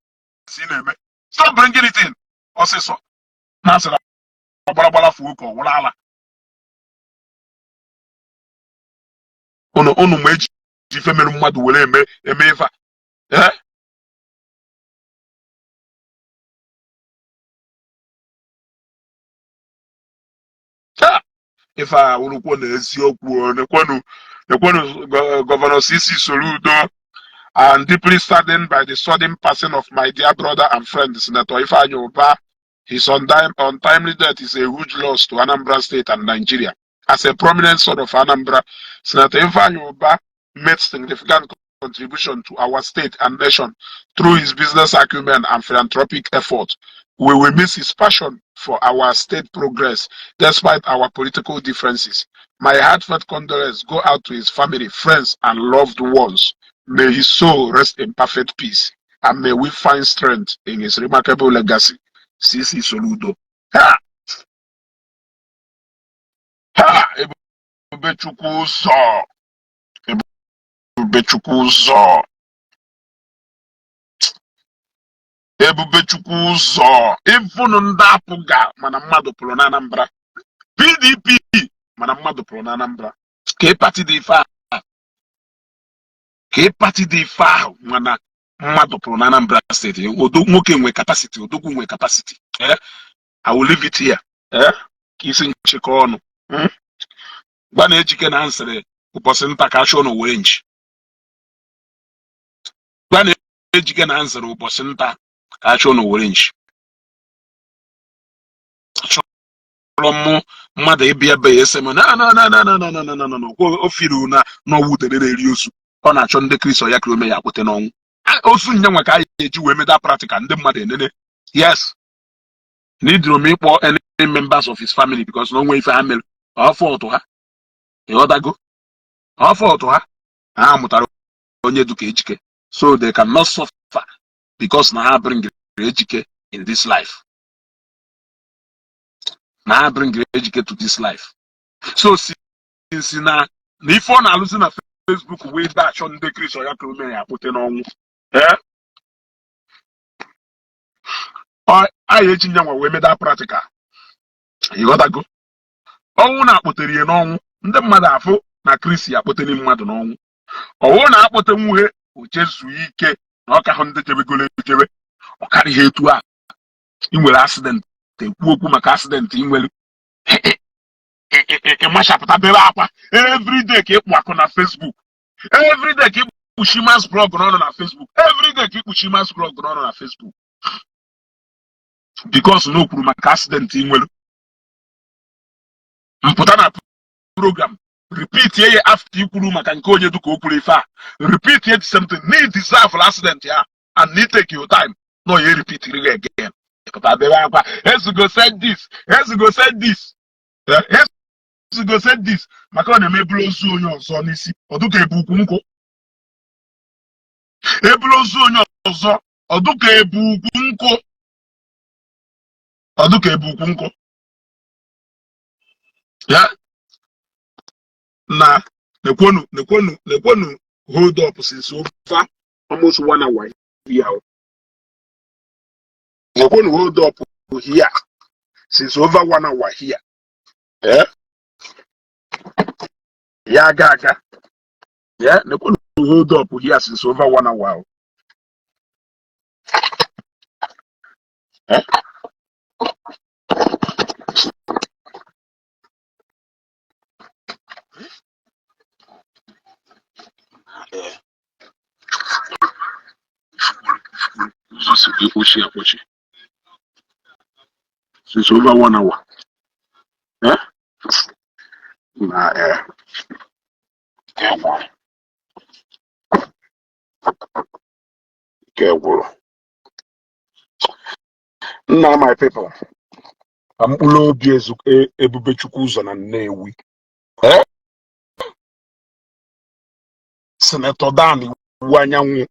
ị na-eme. Stop bringing it in ọsịsọ na asịrị ọgbaragbara fuo ka ọ wụrụ ala. Unu unu ma eji ife mere mmadụ were eme eme ife a. Ee, ife a wụrụkwo na eziokwu. Nekwenu, nekwenu Governor CC Soludo. "I'm deeply saddened by the sudden passing of my dear brother and friend, Senator Ifeanyi Ubah. His untimely death is a huge loss to Anambra State and Nigeria. As a prominent son of Anambra, Senator Ifeanyi Ubah made significant contribution to our state and nation through his business acumen and philanthropic effort. We will miss his passion for our state progress despite our political differences. My heartfelt condolences go out to his family, friends, and loved ones. May his soul rest in perfect peace, and may we find strength in his remarkable legacy." CC Soludo. Ha! Ha! Ebube Chukwu ụzọ! Ebube Chukwu ụzọ! Ebube Chukwu ụzọ! Ịfụnụ ndị APGA mana mmadụ pụrụ na Anambra. PDP mana mmadụ pụrụ na Anambra. Ka party dị ife ahụ. Ka party dị ife ahụ mana mmadụ pụrụ na Anambra State. Odo nwoke nwe capacity, odogwu nwe capacity. Eh? I will leave it here. Eh? Ka isi nchịkọ ọnụ. Gwa na Ejike na nsịrị ụbọchị nta ka achụ ụnụ were nchi. Gwa na Ejike na nsịrị ụbọchị nta ka achụ ụnụ were nchi. Achọrọ mụ mmadụ ịbịa be ya ese m na na na na na na na na na na na o firu na n'ọwụ udere na-eri ozu. Ọ na-achọ ndị Chris Oyakhilome ya akpụte n'ọnwụ. Ozu nyanwa ka anyị eji wee meda practical ndị mmadụ enene. Yes. N'idiro m ịkpọ any members of his family because na onwe ife ha mere ọ fault ha. Ịghọtago? Ọ fault ha. Ha mụtara onye duka Ejike, so they cannot suffer because na ha bring Ejike in this life, na ha bring Ejike to this life. So since na na ife ọ na-alụzi na Facebook wee dachọ ndị Chris Oyakhilome ya akpụte n'ọnwụ, ee, anyị eji nyanwa wee meda practical. Ịghọtago? Ọnwụ na-akpụtere ya n'ọnwụ, ndị mmadụ afụ na Chris ya akpụtere mmadụ n'ọnwụ. Ọwụ na-akpọte nwuhe oche zuo ike na ọka hụ ndị jebegolo ejebe ọ karịghị etu a. Ị nwere accident, ekwu okwu maka accident ị nwere, ịmachapụta bebe akwa everyday ka ịkpụ akụ na Facebook, everyday ka ikpuchi mass blog n'ọnụ na Facebook, everyday ka ikpuchi mass blog n'ọnụ na Facebook because na o kwuru maka accident ị nwere. Mpụta na program, repeat ye after ikwuru maka nke onye duka o kwuru ife a, repeat ye the same thing need deserve accident ya and need take your time no ye repeat it again. Ịpụta bebe akwa, "Ezugo said this, Ezugo said this, Ezugo said this," maka ọ na-eme ebulu ozu onye ọzọ n'isi ọdụka ebu ukwu nkwụ, ebulu ozu onye ọzọ ọdụka ebu ukwu nkwụ, ọdụka ebu ukwu nkwụ ya na nekwonu, nekwonu, nekwonu. Hold up since over almost one hour here. Nekwonu, hold up here since over one hour here. Eh, Ya aga aga ya nekwe hold up here since over one hour. Eh? Ụzọ si gị kpochie akpochi since over one hour. Eh? Na eh, ike gwụrụ. Nna, my people, ka mkpụrụ obi Ebubechukwu ụzọ na Nnewi, eh? Senator Dan Iwuanyanwu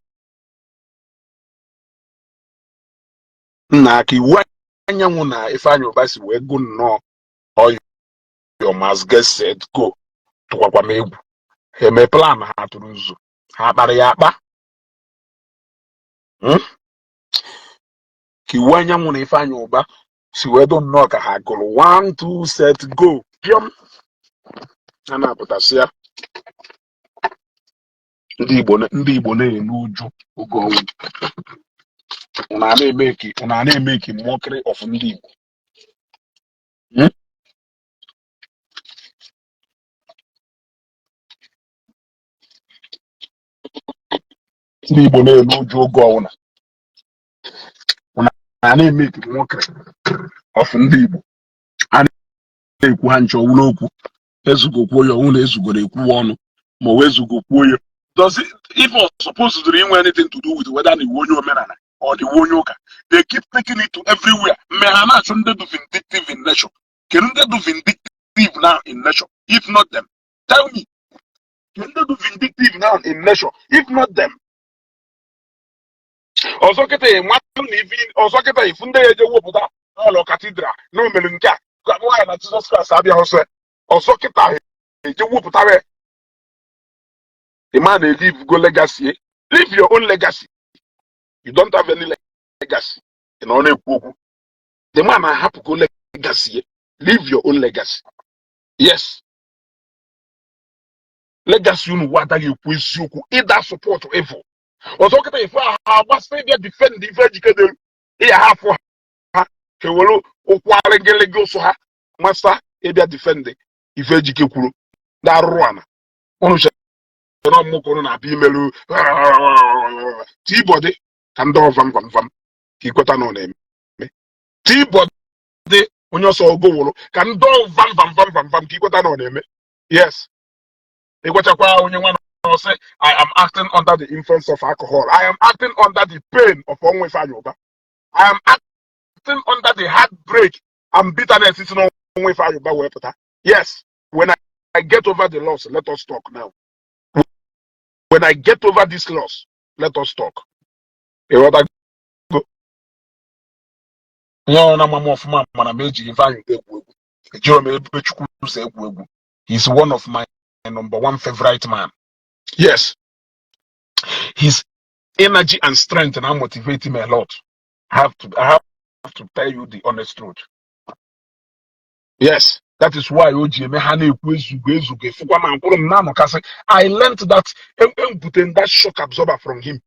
nna aka Iwuanyanwu na Ifeanyi Uba si wee gụ nnọọ oyo must get set go tụkwakwa m egwu. Ha eme plan, ha tụrụ nzu, ha kpara ya akpa. Ka Iwuanyanwu na Ifeanyi Uba si wee dụ nnọọ ka ha gụrụ 1 2 set go pịọm, ha na-apụtasị ya. Ndị Igbo na-elu uju oge ọnwụ unu a na-emeki mockery of ndị Igbo. Ndị Igbo na-elu uju oge ọwụna unu a na-emeki mockery of ndị Igbo. A na-ekwu ha nche ọwụrụ okwu Ezeugo kwuo ya, ọwụ na Ezeugo na-ekwuwa ọnụ ma ọ Ezeugo kwuo ya. Does it if supposed to inwe anything to do with whether na iwu onye omenala or the iwu onye ụka? They keep taking it to everywhere. Mme ha na-achụ ndị dị vindictive in nature. Kedu ndị dị vindictive now in nature if not them? Tell me, kedu ndị dị vindictive now in nature if not them? Ọzọ kịta ịmatụ na ife ọzọ kịta ifu ndị ya eje wepụta n'ụlọ cathedral na o mere nke a nwaanyị na Jizọs Kraịst abịa ọsọ ọzọ kịta eje wepụtara ya. The man na leave go legacy, leave your own legacy. You don't have any legacy. Ị nọ na-ekwu okwu. The man ahapụ go legacy, leave your own legacy. Yes, legacy unu wa adaghị ekwu eziokwu, ịda support evil. Ọzọ kịta ife ha agbasa ịbịa defend ife ejike delu ịya ha afọ ha kewere ụkwụ arịgịlịgị ụsụ ha masa ịbịa defend ife ejike kwuru ndị arụrụ ana ụnụ chere ọmụkụ ụnụ na-abịa imelu tibọdị ka ndị ọvam vam vam ka ikweta na ọ na-eme tibọdị onye ọsọ ogo wụrụ ka ndị ọvam vam vam vam vam ka ikweta na ọ na-eme. Yes, ịgwachakwa onye nwa na sị, "I am acting under the influence of alcohol. I am acting under the pain of ọnwụ Ifeanyi Uba. I am acting under the heartbreak and bitterness si n'ọnwụ Ifeanyi Uba wee pụta." Yes, when I get over the loss, let us talk now. When I get over this loss, let us talk. Ịghọtago? Onye ọ na-ama m ọfụma mana m ejighị Ifeanyi Uba egwu egwu, ejiro m Ebubechukwu ụzọ egwu egwu. He's one of my number one favorite man. Yes, his energy and strength now motivate him a lot. I have to tell you the honest truth. Yes, that is why o ji eme ha na-ekwu Ezeugo Ezeugo efukwa ma mkpụrụ m na-anọkasị. I learned that ebute that shock absorber from him,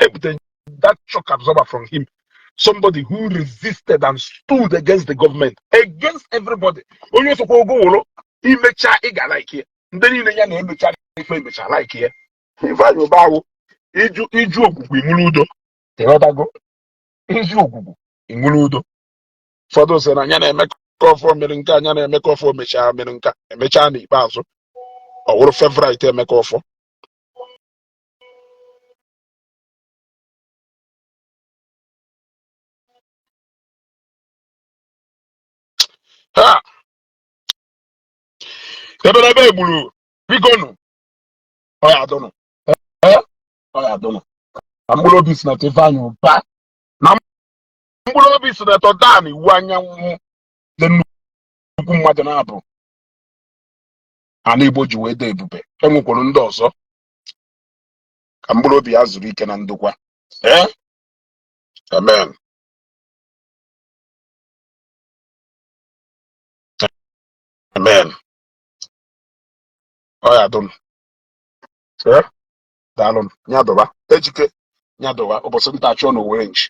ebute that shock absorber from him, somebody who resisted and stood against the government, against everybody. Onye sokwa ogo wụrụ imecha ị ga like ya, ndị niile ya na-emecha ife emecha like ya. Ifeanyi Uba ahụ iju iju ogwugwu ịṅụrụ udo. Ịghọtago? Iju ogwugwu ịṅụrụ udo. Ụfọdụ sị na anya na-eme ka ọfọ mere nke anya na-eme ka ọfọ mechaa mere nka emechaa n'ikpeazụ ọ wụrụ favorite Emeka Ọfọ. Ha ebelebe egburu bikonu ọ ya adụnụ. Ee, ọ ya adụnụ na mkpụrụ obi Senator Ifeanyi Uba na mkpụrụ obi Senator Dan Iwuanyanwu dị nnukwu mmadụ na-abụ ana Igbo ji wee dee ebube. Enwekwara ndị ọzọ ka mkpụrụ obi ya zuru ike na ndokwa. Ee, amen, amen. Ọ ya dụnụ. Ee, daalụnụ. Nyadọba ejike, nyadọba. Ụbọchị nta, chụọ na owere nchi.